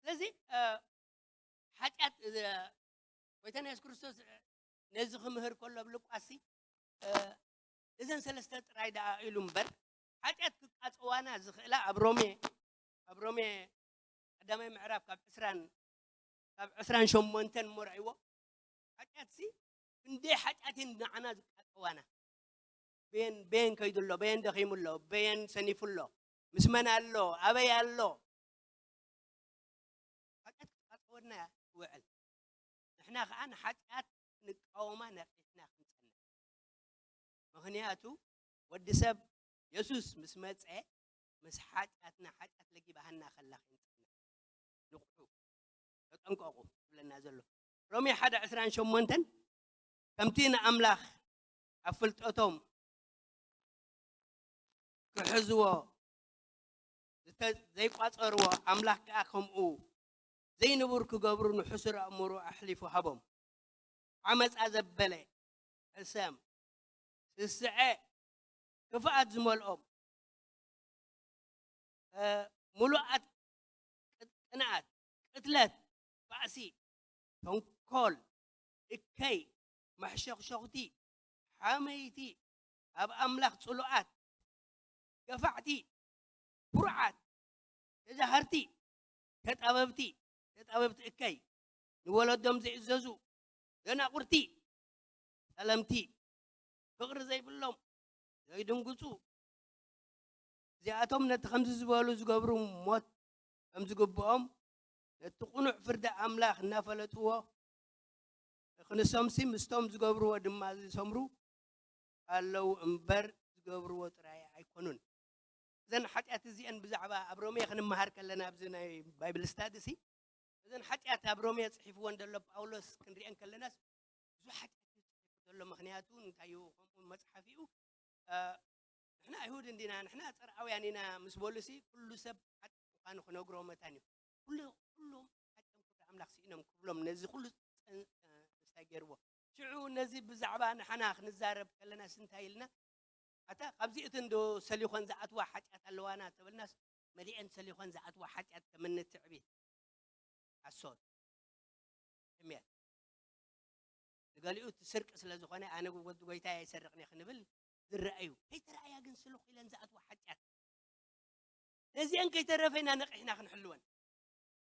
ስለዚ፣ እ፣ ሓጢኣት፣ እ፣ ጎይታና የሱስ ክርስቶስ፣ እ፣ ነዚ ክምህር ከሎ ኣብ ሉቃስሲ፣ እ፣ እዘን ሰለስተ ጥራይ ደኣ ኢሉ እምበር፣ ሓጢኣት ክቃጸዋና ዝኽእላ ኣብ ሮሜ፣ ኣብ ሮሜ ቀዳማይ ምዕራፍ ካብ ዕስራን፣ ካብ ዕስራን ሸሞንተን እሞ ረኣይዎ። ሓጢኣትሲ ክንደይ ሓጢኣት እየን ንዓና ዝቃጸዋና። በየን፣ በየን ከይዱ ኣሎ፣ በየን ደኺሙ ኣሎ፣ በየን ሰኒፉ ኣሎ፣ ምስ መን ኣሎ፣ ኣበይ ኣሎ? ሓጢኣት ክትቃጸወና እያ ትውዕል። ንሕና ኸኣ ንሓጢኣት ክንቃወማ ነቒሕና ክንጸንሕ። ምኽንያቱ ወዲ ሰብ የሱስ ምስ መጸ፣ ምስ ሓጢኣትና፣ ሓጢኣት ለጊባሃና ከላ ክንጸንሕ። ንቕሑ፣ ተጠንቀቑ ዝብለና ዘሎ። ሮሜ ሓደ ዕስራን ሸሞንተን፣ ከምቲ ንኣምላኽ ኣብ ፍልጠቶም ክሕዝዎ ዝተ-፣ ዘይቋጸርዎ፣ ኣምላኽ ከኣ ከምኡ ዘይንቡር ክገብሩ ንሕሱር ኣእምሮ ኣሕሊፉ ሃቦም። ዓመጻ ዘበለ፣ ሕሰም፣ ስስዐ፣ ክፍኣት ዝመልኦም፣ እ፣ ምሉኣት ቅንኣት፣ ቅትለት፣ ባእሲ፣ ተንኮል፣ እከይ፣ መሕሸኽሸኽቲ፣ ሓመይቲ፣ ኣብ ኣምላኽ ጽሉኣት፣ ገፋዕቲ፣ ኩርዓት፣ ተዛሃርቲ፣ ተጣበብቲ፣ ተጣበብቲ እከይ፣ ንወለዶም ዘይእዘዙ፣ ደናቁርቲ፣ ጸለምቲ፣ ፍቕሪ ዘይብሎም፣ ዘይድንግጹ፣ እዚኣቶም ነቲ ከምዚ ዝበሉ ዝገብሩ ሞት ከም ዝግብኦም፣ ነቲ ቅኑዕ ፍርዲ ኣምላኽ እናፈለጥዎ፣ ክንሶምሲ ምስቶም ዝገብርዎ ድማ ዝሰምሩ ኣለዉ እምበር፣ ዝገብርዎ ጥራይ ኣይኮኑን። እዘን ሓጢኣት እዚአን ብዛዕባ ኣብ ሮሜ ክንመሃር ከለና፣ ኣብዚ ናይ ባይብል ስታዲ ሲ፣ እዘን ሓጢኣት ኣብ ሮሜ ጽሒፍወን ዘሎ ጳውሎስ ክንሪአን ከለናስ፣ ብዙሕ ሓጢኣት እዩ ጽሒፉ ዘሎ። ምኽንያቱ እንታይ እዩ? ከምኡ መጽሓፊኡ፣ እ፣ ንሕና ኣይሁድ እንዲና፣ ንሕና ጸርኣውያን ኢና ምስ በሉሲ፣ ኩሉ ሰብ ሓጢኣት ምዃኑ ክነግሮ መታን እዩ። ኩሉ፣ ኩሎም ሓጢኦም ፍርዲ ኣምላኽ ስኢኖም ክብሎም ነዚ ኩሉ ጸን-፣ እ፣ እንታይ ገይርዎ? ሽዑ ነዚ ብዛዕባ ንሓና ክንዛረብ ከለናስ እንታይ ኢልና? ኣታ ካብዚእተን ዶ ሰሊኾን ዝኣትዋ ሓጢኣት ኣለዋና ተበልናስ፣ መሊአን ሰሊኾን ዝኣትዋ ሓጢኣት ከምኒ ትዕቢት፣ ሓሶት፣ ሕምየት። ንገሊኡ እቲ ስርቂ ስለ ዝኾነ፣ ኣነ ወዲ ጎይታይ ኣይሰርቕን እየ ክንብል ዝረኣዩ። ከይተረኣያ ግን ስሉኽ ኢለን ዝኣትዋ ሓጢኣት። ነዚአን ከይተረፈ ኢና ነቒሕና ክንሕልወን።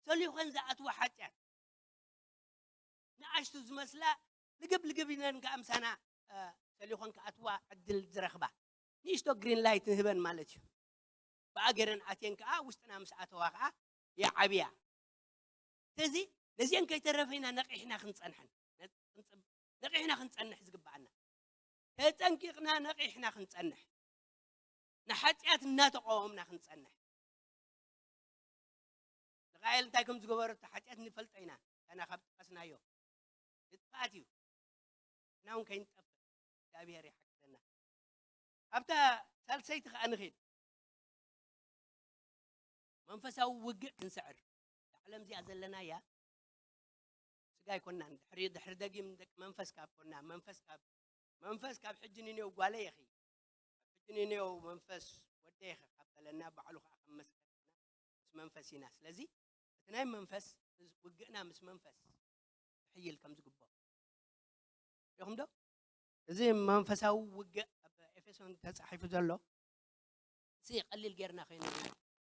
ሰሊኾን ዝኣትዋ ሓጢኣት። ንኣሽቱ ዝመስላ ልግብ ልግብ ኢለን ከኣ ምሳና፣ እ፣ ሰሊኾን ክኣትዋ ዕድል ዝረኽባ። ንእሽቶ ግሪን ላይት ንህበን ማለት እዩ። ብኣገረን ኣትየን ከኣ ውሽጥና ምስ ኣተዋ ከኣ ይዓብያ። ስለዚ ነዚአን ከይተረፈ ኢና ነቒሕና ክንጸንሐን፣ ነቒሕና ክንጸንሕ ዝግብኣና። ተጸንቂቕና ነቒሕና ክንጸንሕ፣ ንሓጢኣት እናተቃወምና ክንጸንሕ። ንቃኤል እንታይ ከም ዝገበረቶ ሓጢኣት ንፈልጦ ኢና። ካና ካብ ጠቀስናዮ ንጥፍኣት እዩ። ንሕና እውን ከይንጠፍእ እግዚኣብሔር ይሓግዘና። ኣብታ ሳልሰይቲ ከኣ ንኺድ። መንፈሳዊ ውግእ ክንስዕር። እዛ ዓለም እዚኣ ዘለናያ ስጋ ኣይኮናን። ድሕሪ፣ ድሕሪ ደጊም ደቂ መንፈስ ካብ ኮና፣ መንፈስ ካብ፣ መንፈስ ካብ ሕጂ ንኔው ጓለይ ኢኺ፣ ካብ ሕጂ ንኔው መንፈስ ወደይ ኢኺ ካብ በለና፣ ባዕሉ ከኣ ከም መስቀልና ምስ መንፈስ ኢና። ስለዚ እቲ ናይ መንፈስ ውግእና ምስ መንፈስ ክሕይል ከም ዝግብኦ ሪኹም ዶ? እዚ መንፈሳዊ ውግእ ኣብ ኤፌሶን ተጻሒፉ ዘሎ፣ እዚ ቀሊል ጌርና ከይንርእዮ፣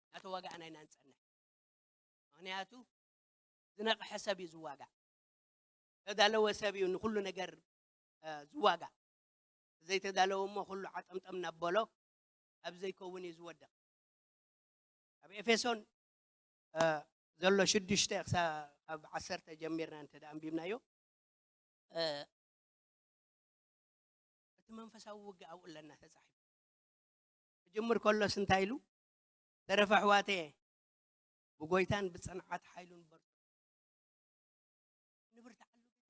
እናተዋጋእና ኢና ንጸንሕ። ምኽንያቱ ዝነቕሐ ሰብ እዩ ዝዋጋእ። ተዳለወ ሰብ እዩ ንኹሉ ነገር፣ እ፣ ዝዋጋእ። ዘይተዳለወ እሞ ኩሉ ዓጠምጠም እናበሎ ኣብ ዘይከውን እዩ ዝወድቕ። ኣብ ኤፌሶን፣ እ፣ ዘሎ ሽዱሽተ ክሳ-፣ ካብ ዓሰርተ ጀሚርና እንተ ደኣ ኣንቢብናዮ፣ እ፣ እቲ መንፈሳዊ ውግእ ኣብኡ ኣለና ተጻሒፉ። ክጅምር ከሎስ እንታይ ኢሉ? "ተረፈ ኣሕዋተየ፣ ብጎይታን ብጽንዓት ሓይሉን በርትዑ፣ ንብርትዓሉ ግዜ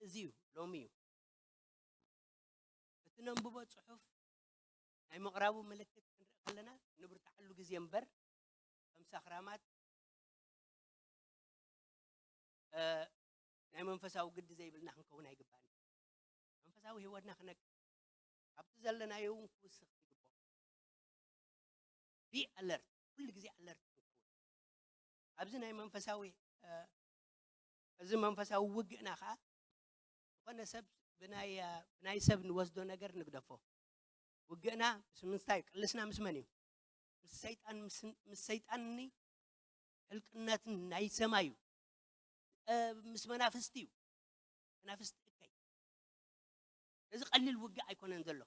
እዚ እዩ፣ ሎሚ እዩ።" እቲ ነንብቦ ጽሑፍ ናይ ምቕራቡ ምልክት ክንርኢ ከለና፣ ንብርትዓሉ ግዜ እምበር፣ ከም ሳኽራማት፣ እ፣ ናይ መንፈሳዊ ግዲ ዘይብልና ክንከውን ኣይግባእን። መንፈሳዊ ህይወትና ክነቅ-፣ ኣብቲ ዘለናዮ እውን ክውስኽ ይግባእ። Be alert፣ ኩሉ ግዜ ኣለርት ክንከውን። ኣብዚ ናይ መንፈሳዊ፣ እ፣ እዚ መንፈሳዊ ውግእና ኸኣ ዝኾነ ሰብ ብናይ፣ እ፣ ብናይ ሰብ ንወስዶ ነገር ንግደፎ። ውግእና ምስ ምንታይ? ቅልስና ምስ መን እዩ? ምስ ሰይጣን፣ ምስ፣ ምስ ሰይጣንኒ ሕልቅነትን ናይ ሰማይ እዩ። እ፣ ምስ መናፍስቲ እዩ። መናፍስቲ እከይ። እዚ ቀሊል ውግእ ኣይኮነን ዘሎ።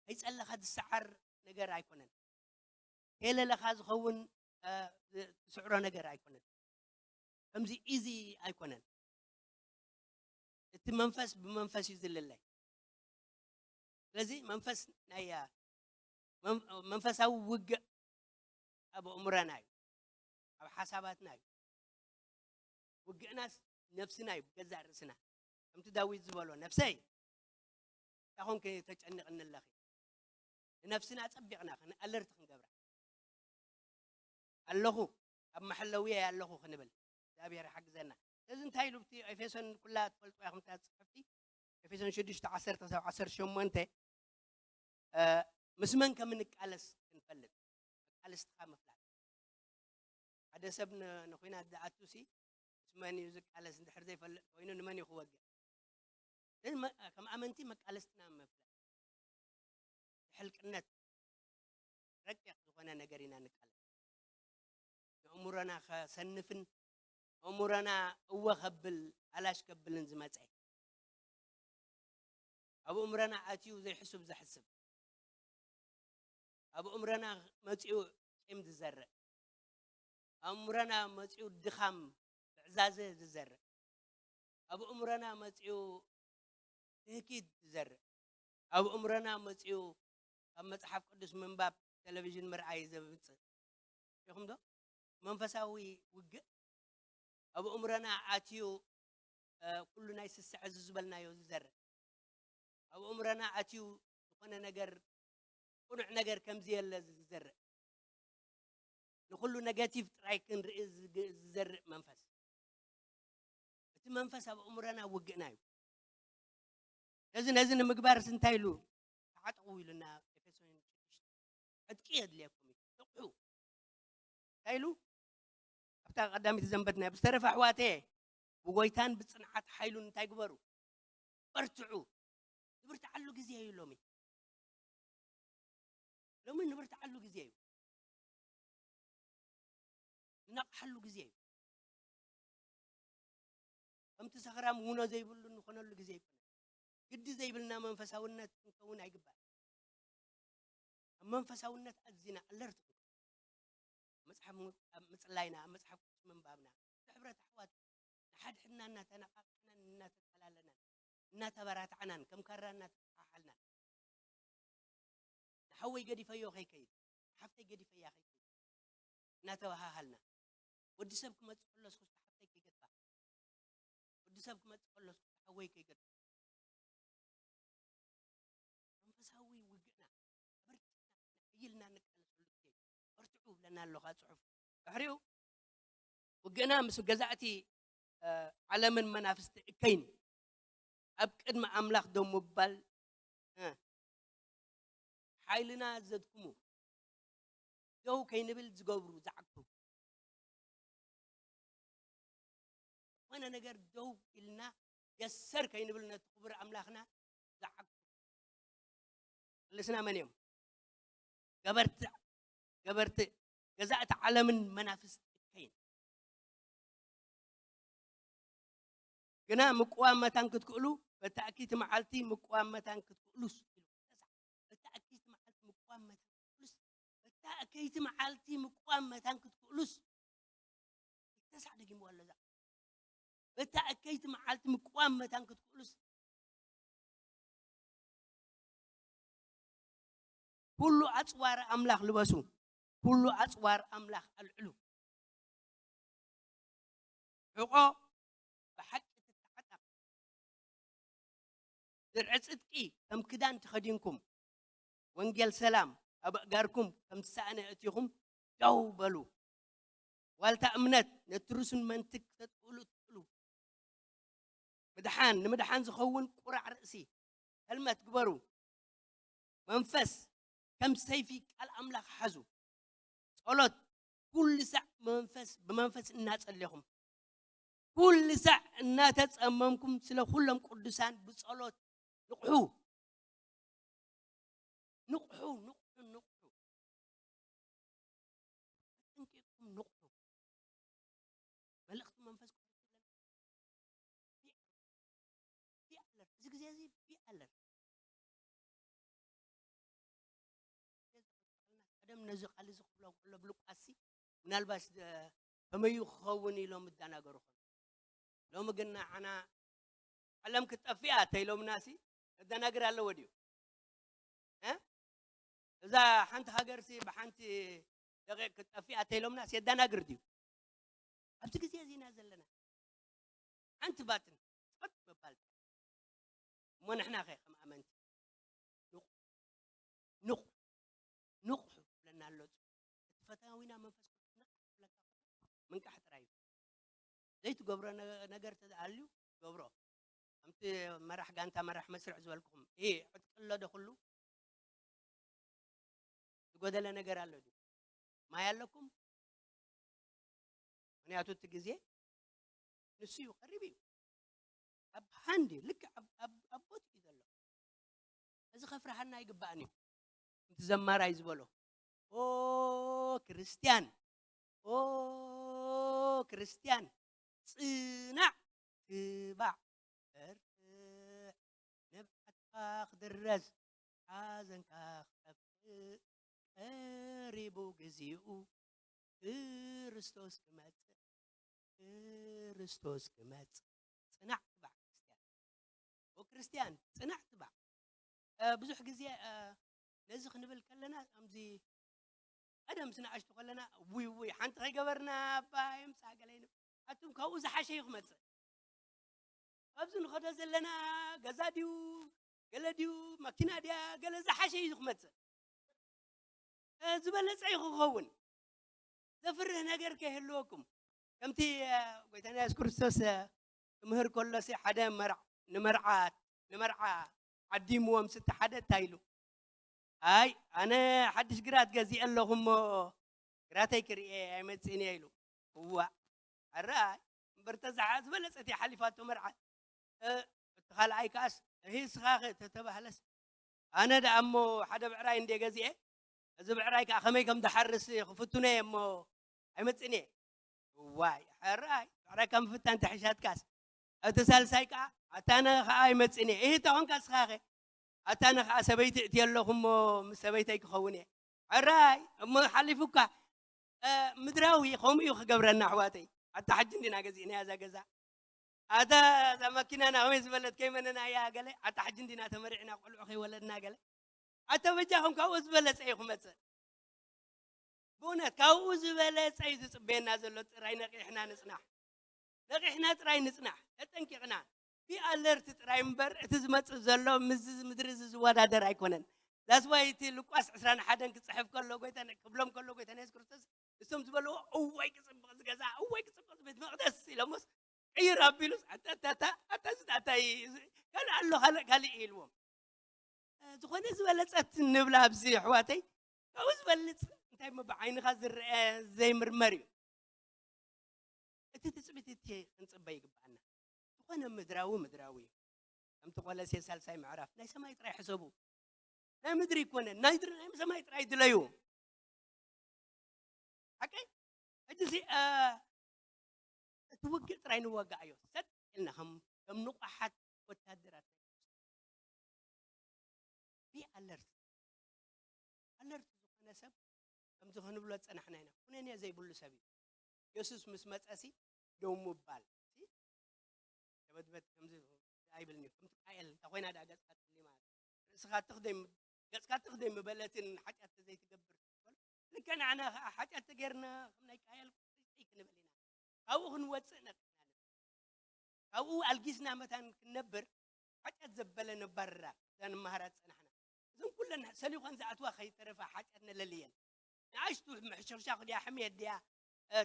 ከይጸለኻ ዝሰዓር ነገር ኣይኮነን። ከየለለኻ ዝኸውን፣ እ፣ ዝስዕሮ ነገር ኣይኮነን። ከምዚ ኢዚ ኣይኮነን። እቲ መንፈስ ብመንፈስ እዩ ዝልለ። ስለዚ መንፈስ ናይ፣ እ፣ መን-፣ መንፈሳዊ ውግእ ኣብ ኣእምሮና እዩ፣ ኣብ ሓሳባትና እዩ። ውግእናስ ነፍስና እዩ፣ ብገዛእ ርእስና። ከምቲ ዳዊት ዝበሎ፣ "ነፍሰይ፣ እንታይ ኾንኪ ተጨንቕኒ ኣለኺ?" ንነፍስና ኣጸቢቕና ክን-፣ ኣለርት ክንገብራ። "ኣለኹ፣ ኣብ መሐለውየ ኣለኹ" ክንብል እግዚኣብሔር ይሓግዘና። ስለዚ እንታይ ኢሉ ኣብቲ ኤፌሶን፣ ኩላ ትፈልጥዋ ኢኹም እታ ጽሕፍቲ፣ ኤፌሶን ሽዱሽተ ዓሰርተ ክሳብ ዓሰርተ ሸሞንተ፣ እ፣ ምስ መን ከም እንቃለስ ክንፈልጥ፣ መቃልስትኻ ምፍላጥ። ሓደ ሰብ ን-፣ ንኹናት ዝኣቱ ሲ ምስ መን እዩ ዝቃለስ እንድሕር ዘይፈልጥ ኮይኑ ንመን እዩ ክወግእ? ግን መ-፣ ከም ኣመንቲ መቃለስትና ምፍላጥ። ሕልቅነት ረቂቕ ዝኾነ ነገር ኢና ንቃለስ። ንእምሮና ከሰንፍን ኣእምሮና እወ ከብል ኣላሽ ከብልን ዝመጸ፣ ኣብ ኣእምሮና ኣትዩ ዘይሕሱብ ዘሕስብ፣ ኣብ ኣእምሮና መጺኡ ቂም ዝዘርእ፣ ኣብ ኣእምሮና መጺኡ ድኻም፣ ብዕዛዘ ዝዘርእ፣ ኣብ ኣእምሮና መጺኡ ትህኪት ዝዘርእ፣ ኣብ ኣእምሮና መጺኡ ካብ መጽሓፍ ቅዱስ ምንባብ፣ ቴሌቪዥን ምርኣይ ዘምጽእ። ሪኹም ዶ? መንፈሳዊ ውግእ ኣብ ኣእምሮና ኣትዩ፣ እ፣ ኩሉ ናይ ስስዐ እዚ ዝበልናዮ ዝዘርእ፣ ኣብ ኣእምሮና ኣትዩ ዝኾነ ነገር፣ ቅኑዕ ነገር ከም ዘየለ ዝዘርእ፣ ንኹሉ ኔጋቲቭ ጥራይ ክንርኢ ዝግ-፣ ዝዘርእ መንፈስ። እቲ መንፈስ ኣብ ኣእምሮና ውግእና እዩ። ነዚ፣ ነዚ ንምግባርስ እንታይ ኢሉ? "ተዓጠቑ" ኢሉና ኤፌሶን ሽዱሽተ። ዕጥቂ የድልየኩም እዩ። ንቕሑ። እንታይ ኢሉ? ኣብታ ቀዳሚት ዘንበትናያ፣ "ብዝተረፈ ኣሕዋተየ፣ ብጎይታን ብጽንዓት ሓይሉን እንታይ ግበሩ? በርትዑ።" ንብርትዓሉ ግዜ እዩ ሎሚ። ሎሚ ንብርትዓሉ ግዜ እዩ። ንነቕሓሉ ግዜ እዩ። ከምቲ ሰኽራም ውኖ ዘይብሉ እንኾነሉ ግዜ ኣይኮነን። ግዲ ዘይብልና መንፈሳውነት ክንከውን ኣይግባእ። ኣብ መንፈሳውነት ኣዚና ኣለርት ክንከውን። መጽሓፍ ም-፣ ኣብ ምጽላይና፣ ኣብ መጽሓፍ ቅዱስ ምንባብና፣ እቲ ሕብረት ኣሕዋት ሓድሕድና እናተነቓቕሕናን እናተፈላለናን እናተበራታዕናን ከም ካራ እናተተሓሓልናን፣ ንሓወይ ገዲፈዮ ከይከይድ፣ ንሓፍተይ ገዲፈያ ከይከይድ እናተባሃሃልና፣ ወዲ ሰብ ክመጽእ ከሎ እስኩ ሓፍተይ ከይገድፋ፣ ወዲ ሰብ ክመጽእ ከሎ እስኩ ሓወይ ከይገድፋ፣ መንፈሳዊ ውግእና ኣበርቲዕና፣ ሕይልና እንቃለሰሉ ግዜ። በርትዑ ብለና ኣሎ ኻብ ጽሑፍ። ድሕሪኡ ውግእና ምስ ገዛእቲ፣ እ፣ ዓለምን መናፍስቲ እከይን ኣብ ቅድሚ ኣምላኽ ደው ምባል፣ እ፣ ሓይልና ዘድክሙ፣ ደው ከይንብል ዝገብሩ፣ ዝዓግቱ። ዝኾነ ነገር ደው ኢልና የሰር ከይንብል ነቲ ክቡር ኣምላኽና ዝዓግቱ። ቅልስና መን እዮም? ገበርቲ፣ ገበርቲ ገዛእቲ ዓለምን መናፍስቲ እከይን። ግና ምቅዋም መታን ክትክእሉ፣ በታ እከይቲ መዓልቲ ምቅዋም መታን ክትክእሉስ፣ ኢሉ። በታ እከይቲ መዓልቲ ምቅዋም መታን ክትክእሉስ፣ በታ እከይቲ መዓልቲ ምቅዋም መታን ክትክእሉስ፣ ክልተ ሳዕ ደጊምዋ ኣሎ እዛ። በታ እከይቲ መዓልቲ ምቅዋም መታን ክትክእሉስ፣ ኩሉ ኣጽዋር ኣምላኽ ልበሱ፣ ኩሉ ኣጽዋር ኣምላኽ ኣልዕሉ። ሕቖ ብሓቂ ትተዓጠቕ። ድርዒ ጽድቂ ከም ክዳን ተኸዲንኩም፣ ወንጌል ሰላም ኣብ ኣእጋርኩም ከም ዝሰኣነ ኣእቲኹም ደው በሉ። ዋልታ እምነት ነቲ ርሱን መንትግ ክተጥቅሉ ትኽእሉ። ምድሓን፣ ንምድሓን ዝኸውን ቁራዕ ርእሲ፣ ሄልመት ግበሩ። መንፈስ ከም ሰይፊ ቃል ኣምላኽ ሓዙ። ጸሎት፣ ኩሉ ሳዕ መንፈስ፣ ብመንፈስ እናጸለኹም፣ ኩሉ ሳዕ እናተጸመምኩም ስለ ኩሎም ቅዱሳን ብጸሎት ንቕሑ። ንቕሑ፣ ንቕሑ፣ ንቕሑ። ተጠንቂቕኩም ንቕሑ። መልእኽቲ መንፈስ ቅዱስ ቢኣለር። እዚ ግዜ እዚ ቢኣለር። ቀደም ነዚ ቃል እዚ ክብሎ ከሎ ብሉቃስሲ ምናልባት፣ እ፣ ከመዩ ክኸውን ኢሎም እዳናገሩ ኾኑ። ሎሚ ግን ንዓና ዓለም ክትጠፍእ እያ ተኢሎምናሲ፣ ከደናግር ኣለዎ ድዩ? እ? እዛ ሓንቲ ሃገርሲ ብሓንቲ ደቂቕ ክትጠፍእ እያ ተኢሎምናሲ፣ የደናግር ድዩ? ኣብዚ ግዜ እዚ ኢና ዘለና። ሓንቲ ባትን ጸጥ ምባል። እሞ ንሕና ኸ ከም ኣመንቲ? ንቑ-፣ ንቑ-፣ ንቑሑ ክብለና ኣሎ። እቲ ፈታዊና መንፈስ ቅዱስ ንቕ ክብለካ ምንቃሕ ጥራይ እዩ። ዘይትገብሮ ነ-፣ ነገር ተዝኣልዩ ገብሮ። ከምቲ መራሕ ጋንታ፣ መራሕ መስርዕ ዝበልኩኹም፣ ይሄ ዕጥቂ ኣሎ ዶ ኩሉ? ዝጎደለ ነገር ኣሎ ድዩ? ማይ ኣለኩም? ምኽንያቱ እቲ ግዜ ንሱ እዩ፣ ቀሪብ እዩ። ኣብ ሃንድ እዩ፣ ልክዕ ኣብ፣ ኣብ፣ ኣብ ቦት እዩ ዘሎ። እዚ ከፍርሃና ኣይግባእን እዩ። ከምቲ ዘማራይ ዝበሎ፣ "ኦ ክርስትያን፣ ኦ ክርስትያን፣ ጽናዕ ትባዕ፣ በርትዕ፣ ንብዓትካ ክድረዝ፣ ሓዘንካ ክጠፍእ፣ ቀሪቡ ግዜኡ፣ ክርስቶስ ክመጽእ፣ ክርስቶስ ክመጽእ፣ ጽናዕ ትባዕ ክርስትያን። ኦ ክርስትያን፣ ጽናዕ ትባዕ።" እ፣ ብዙሕ ግዜ፣ እ፣ ነዚ ክንብል ከለና፣ ከምዚ ቀደም ስንኣሽቱ ከለና፣ ውይ፣ ውይ፣ ሓንቲ ከይገበርና፣ እባ የምጽኣ ገለ ይንብ-፣ ኣቱም ካብኡ ዝሓሸ እዩ ክመጽእ። ኣብዚ ንኸዶ ዘለና ገዛ ድዩ፣ ገለ ድዩ፣ መኪና ድያ፣ ገለ ዝሓሸ እዩ ክመጽእ። እ፣ ዝበለጸ እዩ ክኸውን። ዘፍርህ ነገር ከይህልወኩም። ከምቲ፣ እ፣ ጎይታና የሱስ ክርስቶስ፣ እ፣ ክምህር ከሎሲ ሓደ መርዓ፣ ንመርዓ፣ ንመርዓ ዓዲምዎም ስቲ ሓደ እንታይ ኢሉ? "ኣይ፣ ኣነ ሓድሽ ግራት ገዚኤ ኣለኹ እሞ፣ ግራተይ ክርእየ ኣይመጽእን እየ" ኢሉ። እዋእ፣ ኣረ ኣይ፣ እምበር ተዝሓ-፣ ዝበለጸት እያ ሓሊፋቶ መርዓ። እ፣ እቲ ካልኣይ ከኣስ፣ "እሂ፣ እስኻ ኸ?" ተተባህለስ፣ "ኣነ ደኣ እሞ ሓደ ብዕራይ እንደ ገዚኤ፣ እዚ ብዕራይ ከኣ ከመይ ከም ዝሓርስ ክፍትኖ እየ እሞ ኣይመጽእን እየ።" እዋይ፣ ሕራይ፣ ብዕራይ ካብ ምፍታን ተሒሻትካስ። እቲ ሳልሳይ ከኣ፣ "ኣታ ኣነ ከኣ ኣይመጽእን እየ። እሂ፣ ተኾንካ እስኻ ኸ?" "ኣታ ኣነ ከኣ ሰበይቲ እእትየ ኣለኹ እሞ ምስ ሰበይተይ ክኸውን እየ።" ሕራይ፣ እሞ ሓሊፉካ። እ፣ ምድራዊ ከምኡ እዩ ክገብረና ኣሕዋተይ። ኣታ ሕጂ እንዲና ገዚእናያ እዛ ገዛ። ኣታ እዛ መኪናና ከመይ ዝበለት ከይመነና እያ ገለ ኣታ ሕጂ እንዲና ተመሪዕና ቆልዑ ከይወለድና ገለ ኣታ በጃኹም ካብኡ ዝበለጸ እዩ ክመጽእ። ብእውነት ካብኡ ዝበለጸ እዩ ዝጽበየና ዘሎ። ጥራይ ነቂሕና ንጽናሕ፣ ነቂሕና ጥራይ ንጽናሕ፣ ተጠንቂቕና ቢ ኣለርት ጥራይ እምበር እቲ ዝመጽእ ዘሎ ምስዚ ምድሪ እዚ ዝወዳደር ኣይኮነን። ዳስዋይ እቲ ሉቃስ ዕስራን ሓደን ክጽሕፍ ከሎ ጎይታ ክብሎም ከሎ ጎይታ የሱስ ክርስቶስ እሶም ዝበልዎ እዋይ ክጽብቕ ዝገዛ እዋይ ክጽብቕ ቤት መቕደስ ኢሎሞስ ቅይር ኣቢሉስ ኣታታታ ኣታ ዝታታይ ካልእ ኣሎ ካልእ ካልእ ኢልዎም። ዝኾነ ዝበለጸት ንብላ ኣብዚ ኣሕዋተይ ካብኡ ዝበልጽ እንታይ እሞ ብዓይንኻ ዝረአ ዘይምርመር እዩ። እቲ ትጽቢት እቲ ክንጽበ ይግብኣና። ዝኾነ ምድራዊ ምድራዊ እዩ። ከምቲ ቆለሴ ሳልሳይ ምዕራፍ ናይ ሰማይ ጥራይ ሕሰቡ። ናይ ምድሪ ይኮነን ናይ ድር- ናይ ሰማይ ጥራይ ድለዩ። ሓቀይ ሕጂ እዚ እቲ ውግእ ጥራይ ንወጋኣዮ ሰጥ ኢልና ከም ከም ንቑሓት ወታደራት ቢ ኣለርት ኣለርት ዝኾነ ሰብ ከምዚ ክንብሎ ዝጸናሕና ኢና። ኩነኔ ዘይብሉ ሰብ እዩ። የሱስ ምስ መጸሲ ደው ምባል ሲ ሸበትበት ከምዚ ኣይብልን እዩ። ከምቲ ቃየል እንተ ኮይና ደኣ ገጽካ ትሊ ማለት ርእስኻ ትኽ ደይ ገጽካ ትኽ ደይ ምበለትን ሓጢኣት ዘይትገብር ልክዕ ንዓና ከዓ ሓጢኣት ተገይርና ከም ናይ ቃየል ቁጥይ ክንብል ኢና። ካብኡ ክንወፅእ ነኽእላለን። ካብኡ ኣልጊስና መታን ክንነብር ሓጢኣት ዘበለ ነባርራ እዛ ንመሃራ ዝፀናሕና። እዞም ኩለን ሰሊኾን ዝኣትዋ ከይተረፋ ሓጢኣት ነለልየን። ንኣሽቱ ምሕሽኽሻኽ ድያ፣ ሕምየት ድያ፣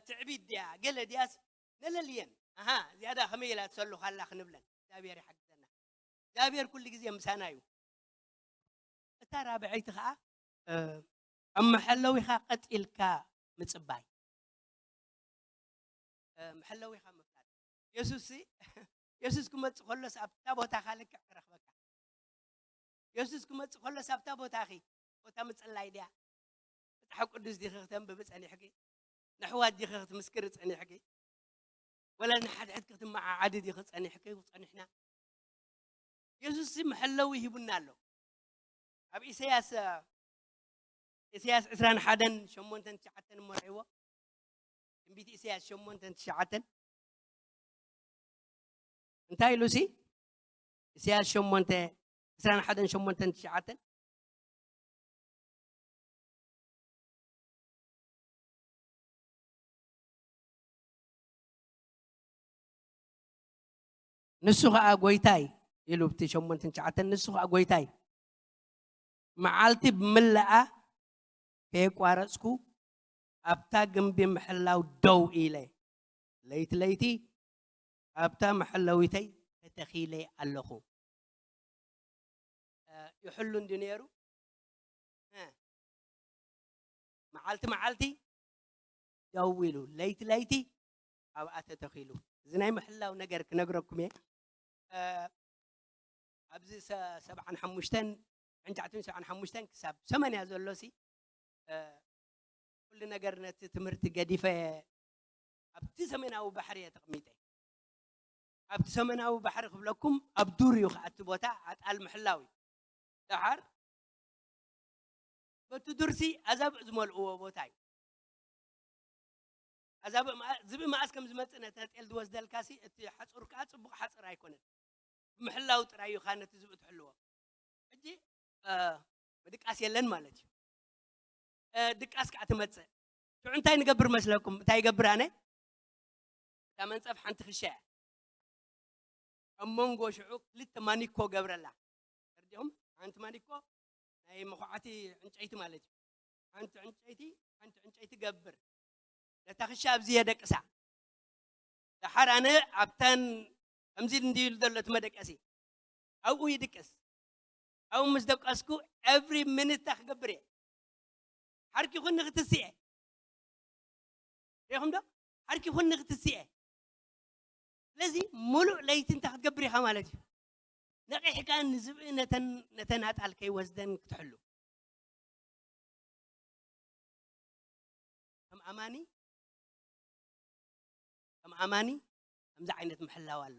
ትዕቢት ድያ፣ ገለ ድያስ ነለልየን። ኣሃ እዚኣ ድኣ ከመይ ኢላ ትሰሉ ካላ ክንብለን እግዚኣብሔር ይሓግዘና። እግዚኣብሔር ኩሉ ግዜ ምሳና እዩ። እታ ራብዐይቲ ኸዓ ኣብ መሐለዊኻ ቀጥ ኢልካ ምጽባይ። መሐለዊኻ ምፍላጥ። የሱስ የሱስ ክመጽእ ከሎስ ኣብታ ቦታኻ ልክዕ ክረኽበካ። የሱስ ክመጽእ ከሎስ ኣብታ ቦታኺ ቦታ ምጽላይ ድያ? መጽሓፍ ቅዱስ ዲኺ ክተንብቢ ጸኒሕኪ? ንኣሕዋት ዲኺ ክትምስክሪ ጸኒሕኪ? ወላ ንሓድሕድኪ ክትመዓዓዲ ዲኺ ጸኒሕኪ? ጸኒሕና? የሱስ መሐለዊ ሂቡና ኣሎ። ኣብ ኢሳያስ ኢሳያስ ዕስራን ሓደን ሸሞንተን ትሽዓተን እሞ ርኣይዎ። ትንቢት ኢሳያስ ሸሞንተን ትሽዓተን እንታይ ኢሉ ሲ ኢሳያስ ሸሞንተ ዕስራን ሓደን ሸሞንተን ትሽዓተን ንሱ ኸዓ ጎይታይ ኢሉ ብቲ ሸሞንተን ትሽዓተን ንሱ ኸዓ ጎይታይ መዓልቲ ብምልኣ ከየቋረጽኩ ኣብታ ግምቢ ምሕላው ደው ኢለ ለይቲ ለይቲ ኣብታ መሐለዊተይ ተተኺለ ኣለኹ። ይሕሉ እንዲ ነይሩ መዓልቲ መዓልቲ ደው ኢሉ ለይቲ ለይቲ ኣብኣ ተተኺሉ እዚ ናይ ምሕላው ነገር ክነግረኩም እየ። ኣብዚ ሰብዓን ሓሙሽተን ዕንጫዕትን ሰብዓን ሓሙሽተን ክሳብ ሰመንያ ዘሎ ሲ ኩሉ ነገር ነቲ ትምህርቲ ገዲፈ ኣብቲ ሰሜናዊ ባሕሪ እየ ተቐሚጠ። ኣብቲ ሰሜናዊ ባሕሪ ክብለኩም ኣብ ዱር እዩ ከኣቲ ቦታ ኣጣል ምሕላው እዩ። ደሓር በቲ ዱርሲ ኣዛብእ ዝመልእዎ ቦታ እዩ። ኣዛብእ ዝብኢ መኣስ ከም ዝመፅእ ነቲ ጤል ዝወስደልካ ሲ እቲ ሓፁር ከዓ ፅቡቕ ሓፅር ኣይኮነን። ብምሕላው ጥራይ እዩ ከዓ ነቲ ዝብኢ ትሕልዎ። ሕጂ ምድቃስ የለን ማለት እዩ። ድቃስ ከዓ ትመፅእ። ሽዑ እንታይ ንገብር መስለኩም? እንታይ ይገብር ኣነ? እታ መንፀፍ ሓንቲ ክሻ እያ። ኣብ መንጎ ሽዑ ክልተ ማኒኮ ገብረላ። ተርዲኦም ሓንቲ ማኒኮ ናይ መኹዓቲ ዕንጨይቲ ማለት እዩ። ሓንቲ ዕንጨይቲ ሓንቲ ዕንጨይቲ ገብር ነታ ክሻ ኣብዚ የደቅሳ። ደሓር ኣነ ኣብተን ከምዚ እንዲ ኢሉ ዘሎ እቲ መደቀሲ ኣብኡ ይድቅስ። ኣብኡ ምስ ደቀስኩ ኤቭሪ ሚኒት ክገብር እየ። ሓርኪኹኒ ክትስእ እየ። ሪኹም ዶ? ሓርኪኹኒ ክትስእ እየ። ስለዚ ሙሉእ ለይቲ እንታይ ክትገብር ኢኻ ማለት እዩ። ነቒሕካ ንዝብኢ ነተን ነተን ኣጣል ከይወስደን ክትሕሉ። ከም ኣማኒ ከም ኣማኒ ከምዚ ዓይነት ምሕላው ኣሎ።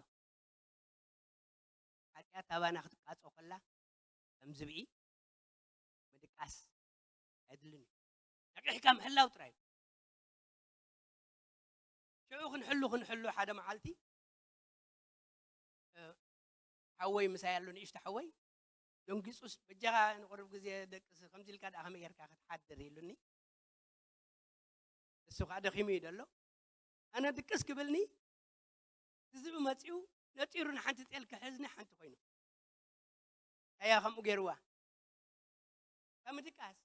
ሓጢኣት ኣባና ክትቃጾ ከላ ከም ዝብኢ ምድቃስ ኣየድልን እዩ። ነቂሕካ ምሕላው ጥራይ እዩ። ሽዑ ክንሕሉ ክንሕሉ ሓደ መዓልቲ ሓወይ ምሳይ ኣሎ፣ ንእሽቶ ሓወይ። ደንጊጹስ፣ "በጃኻ ንቑሩብ ግዜ ደቅስ፣ ከምዚ ኢልካ ደኣ ከመይ ጌርካ ክትሓድር?" ኢሉኒ። እሱ ከኣ ደኺሙ እዩ ዘሎ። ኣነ ድቅስ ክብልኒ፣ እዚ ዝመጽኡ ነጢሩ ንሓንቲ ጤል ክሕዝኒ ሓንቲ ኮይኑ። ኣያ ከምኡ ገይርዋ። ካብ ምድቃስ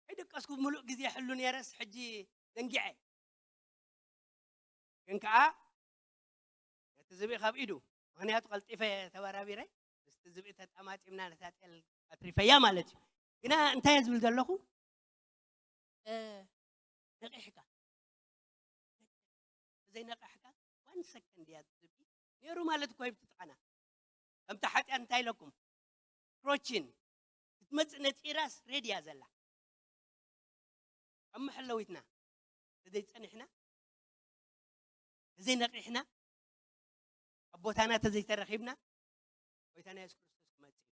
ኣይደቀስኩ፣ ምሉእ ግዜ ሕሉ ነይረስ፣ ሕጂ ደንጊዐ። ግን ከኣ ነቲ ዝብኢ ካብ ኢዱ፣ ምኽንያቱ ቀልጢፈ ተበራቢረ፣ ምስቲ ዝብኢ ተጠማጢምና ነታ ጤል ኣትሪፈያ ማለት እዩ። ግና እንታይ እየ ዝብል ዘለኹ? እ፣ ነቒሕካ። ዘይነቓሕካ፣ ዋን ሰከንድ እያ ዝብኢ ነይሩ ማለት እኮ እዩ። ብትጥቓና ከምቲ ሓጢኣት እንታይ ኢለኩም? ክሮችን ክትመጽእ ነጺራስ ሬድ እያ ዘላ። ኣብ መሐለዊትና ተዘይጸኒሕና፣ ተዘይነቒሕና፣ ኣብ ቦታና ተዘይተረኺብና፣ ጎይታና የሱስ ክርስቶስ ክመጽእ እዩ።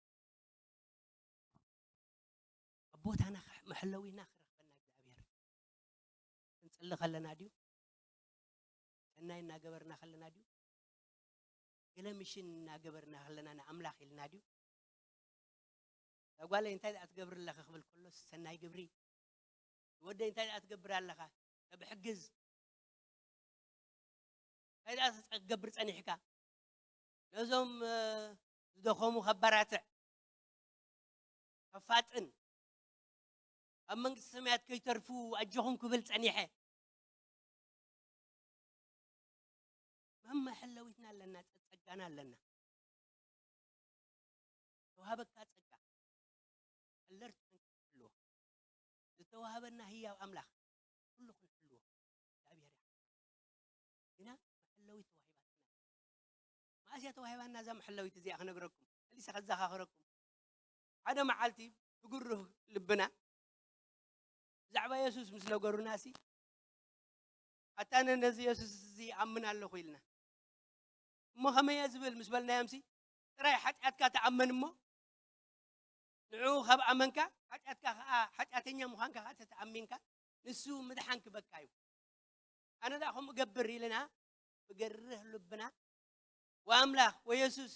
ኣብ ቦታና ክሕ-፣ መሐለዊና ክረኽበና እግዚኣብሔር። ክንጽሊ ከለና ድዩ? ሰናይ እናገበርና ከለና ድዩ? ገለ ምሽን እናገበርና ከለና ንኣምላኽ ኢልና ድዩ? እዛ ጓለይ እንታይ ደኣ ትገብር ኣለኺ ክብል ከሎስ፣ ሰናይ ግብሪ። ወደይ እንታይ ደኣ ትገብር ኣለኻ? ሰብ ሕግዝ። እንታይ ደኣ ትጸ-፣ ትገብር ጸኒሕካ? ነዞም፣ እ፣ ዝደኸሙ ከበራትዕ፣ ከፋጥን፣ ኣብ መንግስቲ ሰማያት ከይተርፉ ኣጆኹም ክብል ጸኒሐ። መመሐለዊትና ኣለና፣ ጸጋና ኣለና። ዝተዋሃበካ ጸጋ፣ ኣለርት ክንሕልዎ። ዝተዋሃበና ህያው ኣምላኽ፣ ኩሉ ክንሕልዎ። እግዚኣብሔር ይሓ-፣ ግና መሐለዊት ተዋሂባትና። መኣስ እያ ተዋሂባና እዛ መሐለዊት እዚኣ? ክነግረኩም፣ መሊሰ ከዘኻኽረኩም። ሓደ መዓልቲ ብግሩህ ልብና ብዛዕባ የሱስ ምስ ነገሩናሲ፣ ኣታ ኣነ ነዚ የሱስ እዚ ኣምን ኣለኹ ኢልና። እሞ ከመይ እየ ዝብል ምስ በልናዮምሲ፣ ጥራይ ሓጢኣትካ ተኣመን እሞ፣ ንዕኡ ካብ ኣመንካ፣ ሓጢኣትካ ከኣ፣ ሓጢኣተኛ ምዃንካ ከኣ ተተኣሚንካ፣ ንሱ ምድሓን ክበካ እዩ። ኣነ ደኣ ከምኡ እገብር ኢልና ብገርህ ልብና፣ "ወኣምላኽ ወየሱስ፣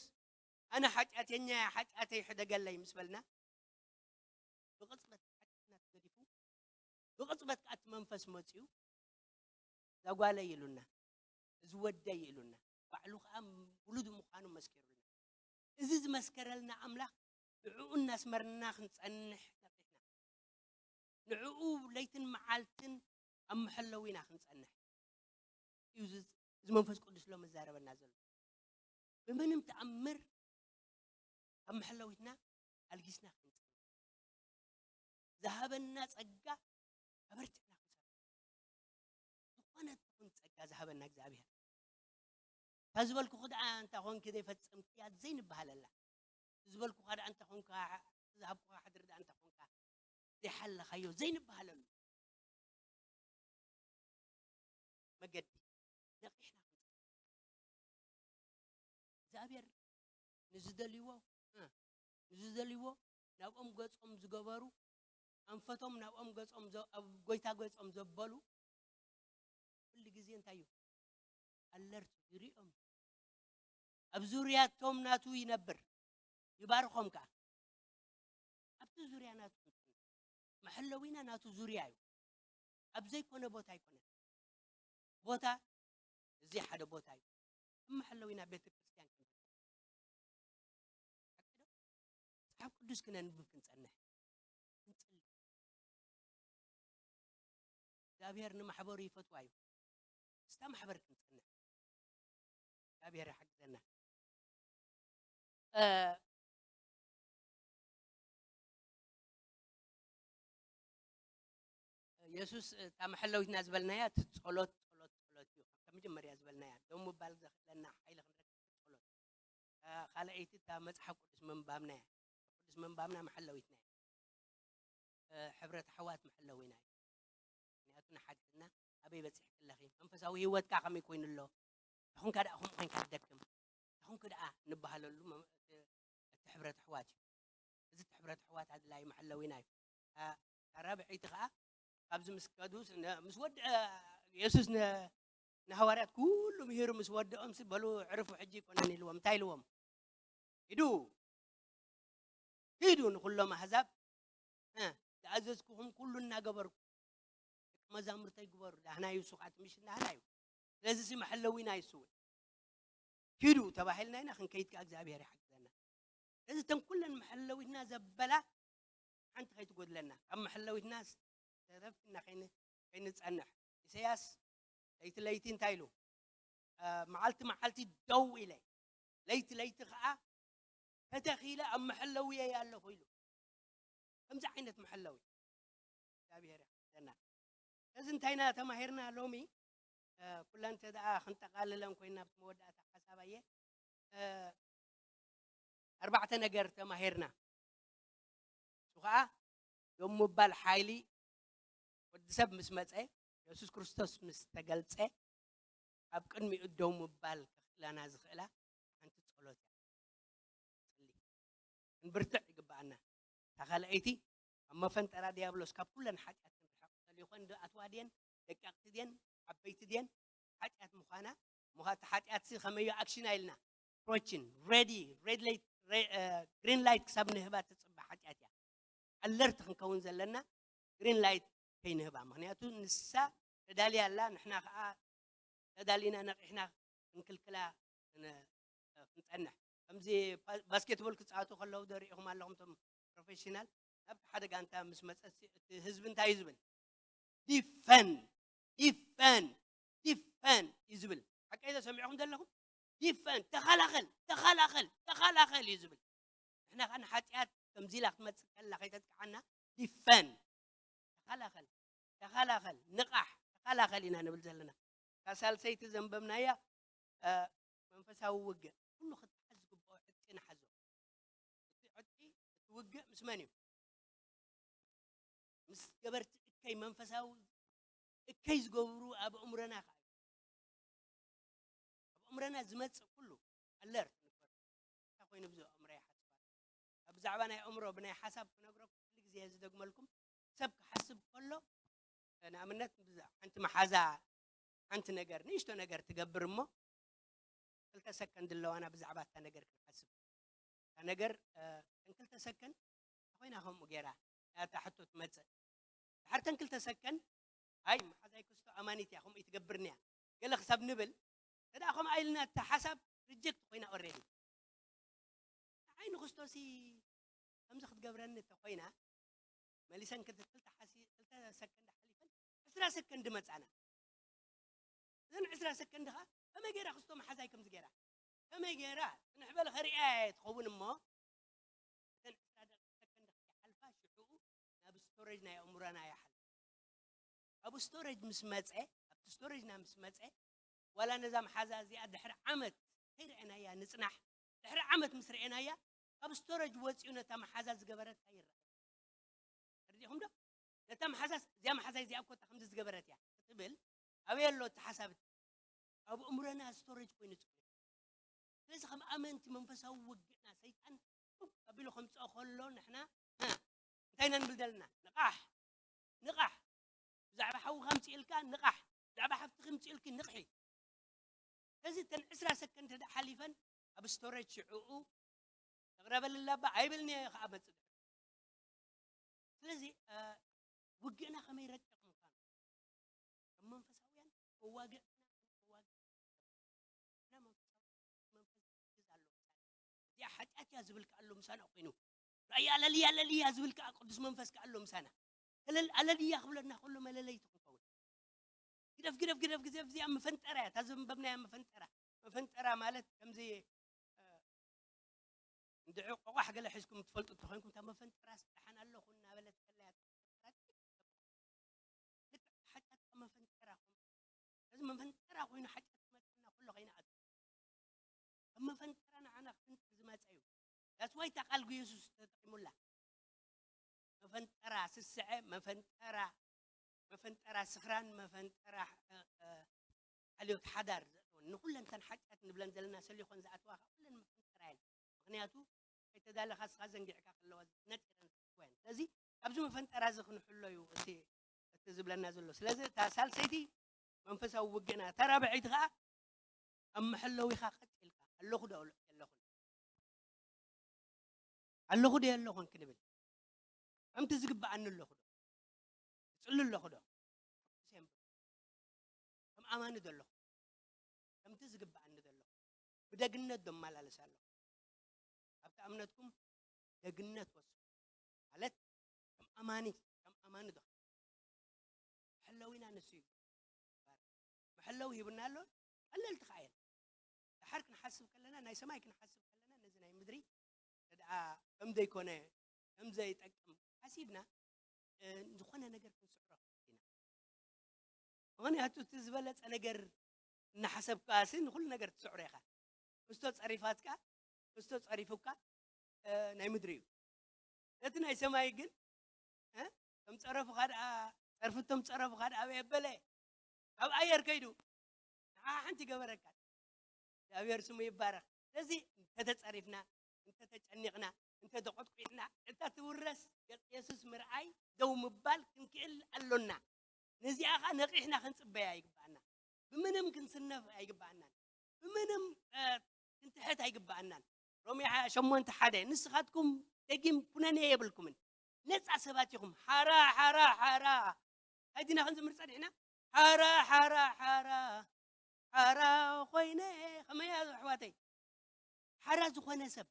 ኣነ ሓጢኣተኛ እየ፣ ሓጢኣተይ ሕደገለይ" ምስ በልና፣ ብቕጽበት ሓጢኣትና ተገዲፉ፣ ብቕጽበት ከኣ እቲ መንፈስ መጺኡ፣ "እዛ ጓለይ" ኢሉና፣ "እዚ ወደይ" ኢሉና፣ ባዕሉ ከኣ ውሉዱ ምዃኑ መስኪሩልና። እዚ ዝመስከረልና ኣምላኽ ንዕኡ እናስመርና ክንጸንሕ ነቒሕና፣ ንዕኡ ለይትን መዓልትን ኣብ መሐለዊና ክንጸንሕ እዩ። እዚ፣ እዚ መንፈስ ቅዱስ ሎም ዝዛረበና ዘሎ። ብምንም ተኣምር ካብ መሐለዊትና ኣልጊስና ክንጸንሕ፣ ዝሃበና ጸጋ ኣበርቲዕና ክንሰርሕ፣ ዝኾነ ትኹን ጸጋ ዝሃበና እግዚኣብሔር። እታ ዝበልኩኺ ደኣ እንተ ኾንኪ ዘይፈጸምክያ ዘይንበሃለላ። እቲ ዝበልኩኻ ደኣ እንተ ኾንካ፣ እቲ ዝሃብኩኻ ሕድሪ ደኣ እንተ ኾንካ ዘይሓለኻዮ ዘይንበሃለሉ መገዲ ነቒሕና ክንጸንሕ። እግዚኣብሔር ንዝደልይዎ፣ እ፣ ንዝደልይዎ ናብኦም ገጾም ዝገበሩ፣ ኣንፈቶም ናብኦም ገጾም ዘ-፣ ኣብ ጎይታ ገጾም ዘበሉ፣ ኩሉ ግዜ እንታይ እዩ? ኣለርት ይሪኦም። ኣብ ዙርያቶም ናቱ ይነብር፣ ይባርኾም ከኣ። ኣብቲ ዙርያ ናቱ መሐለዊና ናቱ ዙርያ እዩ። ኣብ ዘይኮነ ቦታ ኣይኮነን። ቦታ፣ እዚ ሓደ ቦታ እዩ። ኣብ መሐለዊና ቤተ ክርስቲያን ክንብል። ሓቂ ዶ? መጽሓፍ ቅዱስ ክነንብብ ክንጸንሕ፣ ክንጽሊ። እግዚኣብሔር ንማሕበሩ ይፈትዋ እዩ። ምስታ ማሕበር ክንጸንሕ። እግዚኣብሔር ይሓግዘና። እ፣ የሱስ እታ መሐለዊትና ዝበልናያ እቲ ጸሎት፣ ጸሎት፣ ጸሎት እዩ። ካብ መጀመርያ ዝበልናያ፣ ደው ምባል ዘኽእለና ሓይሊ ክንረክብ ጸሎት። እ፣ ካልኣይቲ እታ መጽሓፍ ቅዱስ ምንባብና እያ። ቅዱስ ምንባብና መሐለዊትና እያ። እ፣ ሕብረት ኣሕዋት መሐለዊና እዩ። ምኽንያቱ ንሓድሕድና ኣበይ በጺሕኪ ኣለኺ? መንፈሳዊ ህይወትካ ከመይ ኮይኑ ኣሎ? ተኹንካ ደኣ ከምኡ ኮይንካ ትደክም? ተኹንኪ ደኣ ንበሃለሉ መ-፣ እቲ፣ እቲ ሕብረት ኣሕዋት እዩ። እዚ እቲ ሕብረት ኣሕዋት ኣድላዪ መሐለዊና እዩ። እታ፣ እታ ራብዐይቲ ከኣ ካብዚ ምስ ከዱ ስ-፣ ነ-፣ ምስ ወድአ የሱስ ነ-፣ ንሃዋርያት ኩሉ ምሂሩ ምስ ወድኦም ሲ፣ "በሉ ዕርፉ ሕጂ ኣይኮነን" ኢልዎም። እንታይ ኢልዎም? ኪዱ፣ ኪዱ ንኹሎም ኣህዛብ፣ እ፣ ዝኣዘዝኩኹም ኩሉ እናገበርኩ ደቂ መዛሙርተይ ግበሩ። ዳህና እዩ፣ እሱ ከዓ እቲ ሚሽን ዳህና እዩ። ስለዚ እዚ መሐለዊና እዩ እሱ እውን። ኪዱ ተባሂልና ኢና ክንከይድ ከዓ እግዚኣብሔር ይሓግዘና። ስለዚ እተን ኩለን መሐለዊትና ዘበላ ሓንቲ ከይትጎድለና፣ ካብ መሐለዊትና ተረፊና ከይን-፣ ከይንጸንሕ። ኢሳያስ ለይቲ ለይቲ እንታይ ኢሉ? እ፣ መዓልቲ መዓልቲ ደው ኢለ፣ ለይቲ ለይቲ ከዓ ተተኺለ ኣብ መሐለዊየይ ኣለኹ ኢሉ። ከምዚ ዓይነት መሐለዊ እግዚኣብሔር ይሓግዘና። እዚ እንታይ ኢና ተማሂርና ሎሚ? እ፣ ኩለን እንተ ደኣ ክንጠቓልለን ኮይና ኣብቲ መወዳእታ ሓሳብ ኣየ፣ እ፣ ኣርባዕተ ነገር ተማሂርና። እሱ ኸዓ ደው ምባል ሓይሊ ወዲ ሰብ ምስ መጸ፣ የሱስ ክርስቶስ ምስ ተገልጸ፣ ኣብ ቅድሚኡ ደው ምባል ከኽእላና ዝኽእላ ሓንቲ ጸሎት እያ። ክንጽሊ፣ ክንብርትዕ ይግብኣና። እታ ካልኣይቲ፣ ኣብ መፈንጠራ ዲያብሎስ ካብ ኩለን ሓጢኣት ክንርሕቕ፣ ተልእኾን ዶ ኣትዋ ድየን፣ ደቀቕቲ ድየን፣ ዓበይቲ ድየን፣ ሓጢኣት ምዃና፣ እሞ ኸኣ እቲ ሓጢኣትሲ ከመዮ ኣክሽን ኣይልና፣ ፕሮችን፣ ሬዲ፣ ሬድ ላይት፣ ሬ-፣ እ፣ ግሪን ላይት ክሳብ ንህባ ትጽበ ሓጢኣት እያ። ኣለርት ክንከውን ዘለና፣ ግሪን ላይት ከይንህባ። ምኽንያቱ ንሳ ተዳልያ ኣላ፣ ንሕና ኸኣ ተዳሊና ነቒሕና ክንክልክላ ን-፣ ክንጸንሕ። ከምዚ ባ-፣ ባስኬትቦል ክጻወቱ ከለዉ ዶ ርኢኹም ኣለኹም? እቶም ፕሮፌሽናል ናብቲ ሓደ ጋንታ ምስ መጸ እቲ ህዝቢ እንታይ እዩ ዝብል? ዲፈን፣ ዲፈን፣ ዲፈን እዩ ዝብል። ሓቀይ ዶ ሰሚዕኹም ዘለኹም? ዲፈን፣ ተኸላኸል፣ ተኸላኸል፣ ተኸላኸል እዩ ዝብል። ንሕና ኸኣ ንሓጢኣት ከምዚ ኢላ ክትመጽእ ከላ ከይተጥቅዓና፣ ዲፈን፣ ተኸላኸል፣ ተኸላኸል፣ ንቓሕ፣ ተኸላኸል ኢና ንብል ዘለና። እታ ሳልሰይቲ ዘንበብናያ፣ እ፣ መንፈሳዊ ውግእ፣ ኩሉ ክትሓዝ ዝግብኦ ዕጥቂ ንሓዞ። እቲ ዕጥቂ፣ እቲ ውግእ ምስ መን እዩ? ምስ ገበርቲ እከይ፣ መንፈሳዊ እከይ ዝገብሩ ኣብ ኣእምሮና ኸኣ እዩ። ኣብ ኣእምሮና ዝመጽእ ኩሉ ኣለርት ንግበር። እንታይ ኮይኑ ብዛዕባ ኣእምሮ ይሓስብ ኣሎ? ኣብ ብዛዕባ ናይ ኣእምሮ ብናይ ሓሳብ ክነግረኩም ኩሉ ግዜ እየ ዝደግመልኩም። ሰብ ክሓስብ ከሎ፣ ንኣብነት ብዛ-፣ ሓንቲ መሓዛ፣ ሓንቲ ነገር፣ ንእሽቶ ነገር ትገብር እሞ፣ ክልተ ሰከንድ ኣለዋና ብዛዕባ እታ ነገር ክንሓስብ። እታ ነገር፣ እ፣ እተን ክልተ ሰከንድ ኮይና ከምኡ ገይራ እታ ሕቶ ትመጽእ። ድሓር እተን ክልተ ሰከንድ፣ ኣይ፣ መሓዛይ ክስቶ ኣማኒት እያ፣ ከምኡ ትገብርኒ እያ፣ ገለ ክሳብ ንብል፣ እንተ ደኣ ከምኣ ኢልና እታ ሓሳብ ሪጀክት ኮይና ኦልሬዲ። ንዓይ ንክስቶሲ ከምዚ ክትገብረኒ እንተ ኮይና፣ መሊሰን ክልተ፣ ክልተ ሓሲ-፣ ክልተ ሰከንድ ሓሊፈን ዕስራ ሰከንድ መጻና። እዘን ዕስራ ሰከንድ ኸኣ ከመይ ገይራ ክስቶ መሓዛይ ከምዚ ገይራ? ከመይ ገይራ? ጽንሕ በል ከርእያ እየ ትኸውን እሞ፣ እተን ዕስራ ደቂ ሰከንድ ከይሓልፋ ሽዑኡ ናብ ስቶሬጅ ናይ ኣእምሮና ይሓልፋ። ኣብ ስቶሬጅ ምስ መጸ፣ ኣብቲ ስቶሬጅና ምስ መጸ፣ ዋላ ነዛ መሓዛ እዚኣ ድሕሪ ዓመት ከይረኣናያ ንጽናሕ፣ ድሕሪ ዓመት ምስ ረኣናያ፣ ካብ ስቶሬጅ ወጺኡ ነታ መሓዛ ዝገበረታ ይረኣይ። ተረዲእኹም ዶ? ነታ መሓዛስ፣ እዚኣ መሓዛይ እዚኣ እኮ እታ ከምዚ ዝገበረት እያ ክትብል፣ ኣበይ ኣሎ እቲ ሓሳብ? ኣብ ኣእምሮና ስቶሬጅ ኮይኑ ጽንሑ። ስለዚ ከም ኣመንቲ መንፈሳዊ ውግእና ሰይጣን ቱግ ኣቢሉ ከምጽኦ ከሎ ንሕና፣ እ፣ እንታይ ኢና ንብል ዘለና? ንቓሕ፣ ንቓሕ። ብዛዕባ ሓውኻ ኣምጽእልካ ንቓሕ። ብዛዕባ ሓፍትኺ ኣምጽእልኪ ንቕሒ። ስለዚ እተን ዕስራ ሰከንድ እንተ ደኣ ሓሊፈን ኣብ ስቶሬጅ ሽዕኡ ተቕረበልላ እባ ኣይብልን እየ ኸኣ መጽእ። ስለዚ፣ እ፣ ውግእና ከመይ ረቂቕ ምዃኑ፣ ከም መንፈሳውያን መዋግእትና ክንዋግእ ኢና። መንፈሳዊ መንፈስ ዝሕግዝ ኣሎ ምሳና። እዚኣ ሓጢኣት እያ ዝብል ከኣ ኣሎ ምሳና ኮይኑ። ራእይ ኣለልያ፣ ኣለልያ ዝብል ከኣ ቅዱስ መንፈስ ከኣ ኣሎ ምሳና። ኣለል-፣ ኣለልያ ክብለና ከሎ መለለይቲ ክንከውን። ግደፍ፣ ግደፍ፣ ግደፍ፣ ግደፍ፣ እዚኣ መፈንጠራ እያ፣ እታ ዘንበብናያ መፈንጠራ። መፈንጠራ ማለት ከምዚ፣ እ፣ እንድዒ ቆቋሕ ገለ ሒዝኩም ትፈልጡ እንተኾይንኩም፣ እታ መፈንጠራስ ደሓን ኣለኹ እናበለት ከላ እያ ትፈንጠራ። ልክዕ ሓጢኣት ከም መፈንጠራ ኮይኑ፣ እዚ መፈንጠራ ኮይኑ ሓጢኣት ክመጽና ከሎ ከይንኣቱ። ከም መፈንጠራ ንዓና ክፍንጥር ዝመጸ እዩ። That's why እታ ቃል የሱስ ተጠቂሙላ። መፈንጠራ ስስዐ፣ መፈንጠራ፣ መፈንጠራ ስኽራን፣ መፈንጠራ፣ እ፣ እ፣ ሓልዮት ሓዳር ዘእተወን፣ ንኹለን እተን ሓጢኣት ንብለን ዘለና ሰሊኾን ዝኣተዋ ኸኣ ኩለን መፈንጠራ እየን። ምኽንያቱ ከይተዳለኻ እስኻ ዘንጊዕካ ከለዋ ነጢረን እኮ እየን። ስለዚ ካብዚ መፈንጠራ እዚ ክንሕሎ እዩ እቲ፣ እቲ ዝብለና ዘሎ። ስለዚ እታ ሳልሰይቲ መንፈሳዊ ውግእና፣ እታ ራብዐይቲ ኸኣ ኣብ መሐለዊኻ ቀጥ ኢልካ ኣለኹ ዶ የለኹን? ኣለኹ ዶ የለኹን ክንብል፣ ከምቲ ዝግብኣኒ ኣለኹ ዶ? እጽሊ ኣለኹ ዶ? ሕጉስ እየ እምበር። ከም ኣማኒ ዶ ኣለኹ? ከምቲ ዝግብኣኒ ዶ ኣለኹ? ብደግነት ዶ እመላለስ ኣለኹ? ኣብታ እምነትኩም ደግነት ወስዱ። ማለት ከም ኣማኒ፣ ከም ኣማኒ ዶ? መሐለዊና ንሱ እዩ። መሐለዊ ሂቡና ኣሎ። ቀለልቲ ከኣ እየን። ደሓር ክንሓስብ ከለና፣ ናይ ሰማይ ክንሓስብ ከለና፣ ነዚ ናይ ምድሪ ደኣ ከም ዘይኮነ፣ ከም ዘይጠቅም ሓሲብና፣ እ፣ ዝኾነ ነገር ክንስዕሮ ኢና። ምኽንያቱ እቲ ዝበለጸ ነገር እናሓሰብካ ሲ ንኹሉ ነገር ትስዕሮ ኢኻ። ክስቶ ጸሪፋትካ፣ ክስቶ ጸሪፉካ፣ እ፣ ናይ ምድሪ እዩ። እቲ ናይ ሰማይ ግን፣ እ፣ ከም ጸረፉኻ ደኣ፣ ጸርፍቶም ጸረፉኻ ደኣ ኣበይ ኣበለ? ኣብ ኣየር ከይዱ ንዓ ሓንቲ ይገበረካ። እግዚኣብሔር ስሙ ይባረክ። ስለዚ እንተተጸሪፍና፣ እንተተጨኒቕና፣ እንተተቆጥቂጥና፣ እታ ትውረስ ገጽ የሱስ ምርኣይ ደው ምባል ክንክእል ኣሎና። ነዚኣ ኸኣ ነቒሕና ክንጽበያ ይግብኣና። ብምንም ክንስነፍ ኣይግብኣናን። ብምንም፣ እ፣ ክንትሕት ኣይግብኣናን። ሮሜ ሸሞንተ ሓደ፣ ንስኻትኩም ደጊም ኩነኔ የብልኩምን። ነጻ ሰባት ኢኹም። ሓራ፣ ሓራ፣ ሓራ። እንታይ ዲና ክንዝምር ጸኒሕና? ሓራ፣ ሓራ፣ ሓራ። ሓራ ኮይነ፣ ከመይ እያ ኣሕዋተይ? ሓራ ዝኾነ ሰብ፣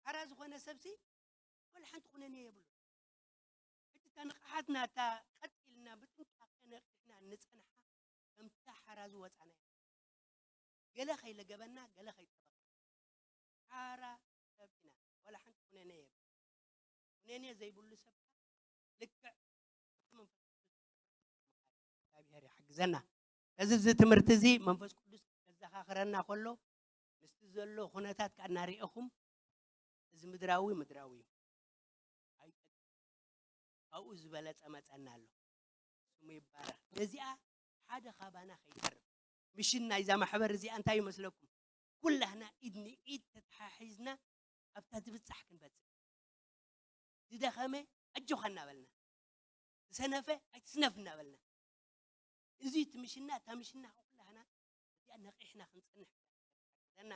ሓራ ዝኾነ ሰብሲ፣ ወላ ሓንቲ ኩነኔ የብሉ። ሕጂ እታ ንቕሓትና፣ እታ ቀጥ ኢልና ብጥንቃቄ ነቒሕና እንጸንሓ፣ ከምታ ሓራ ዝወጻና እያ። ገለ ከይለገበና፣ ገለ ከይጠበቐና። ሓራ ሰብ ኢና፣ ወላ ሓንቲ ኩነኔ የብሉ። ኩነኔ ዘይብሉ ሰብ ልክዕ እቲ መንፈስ ቅዱስ እግዚኣብሔር ይሓግዘና። እዚ፣ እዚ ትምህርቲ እዚ መንፈስ ቅዱስ ከዘኻኽረና ከሎ፣ ምስቲ ዘሎ ኩነታት ከኣ እናርኤኹም፣ እዚ ምድራዊ፣ ምድራዊ እዩ። ኣይጠቅም። ካብኡ ዝበለጸ መጸና ኣሎ። ስሙ ይባረኽ። ነዚኣ ሓደ ካባና ከይተርፍ። ምሽን ናይዛ ማሕበር እዚኣ እንታይ ይመስለኩም? ኩላህና ኢድ ንኢድ ተተሓሒዝና ኣብታ ትብጻሕ ክንበጽሕ። ዝደኸመ ኣጆኻ እናበልና፣ ዝሰነፈ ኣይትስነፍ እናበልና፣ እዚ እቲ ምሽና፣ እታ ምሽና ኩላህና እዚኣ ነቒሕና ክንጸንሕ ዘና።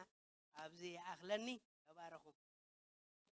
ኣብዚ ይኣኽለኒ። ተባረኹ።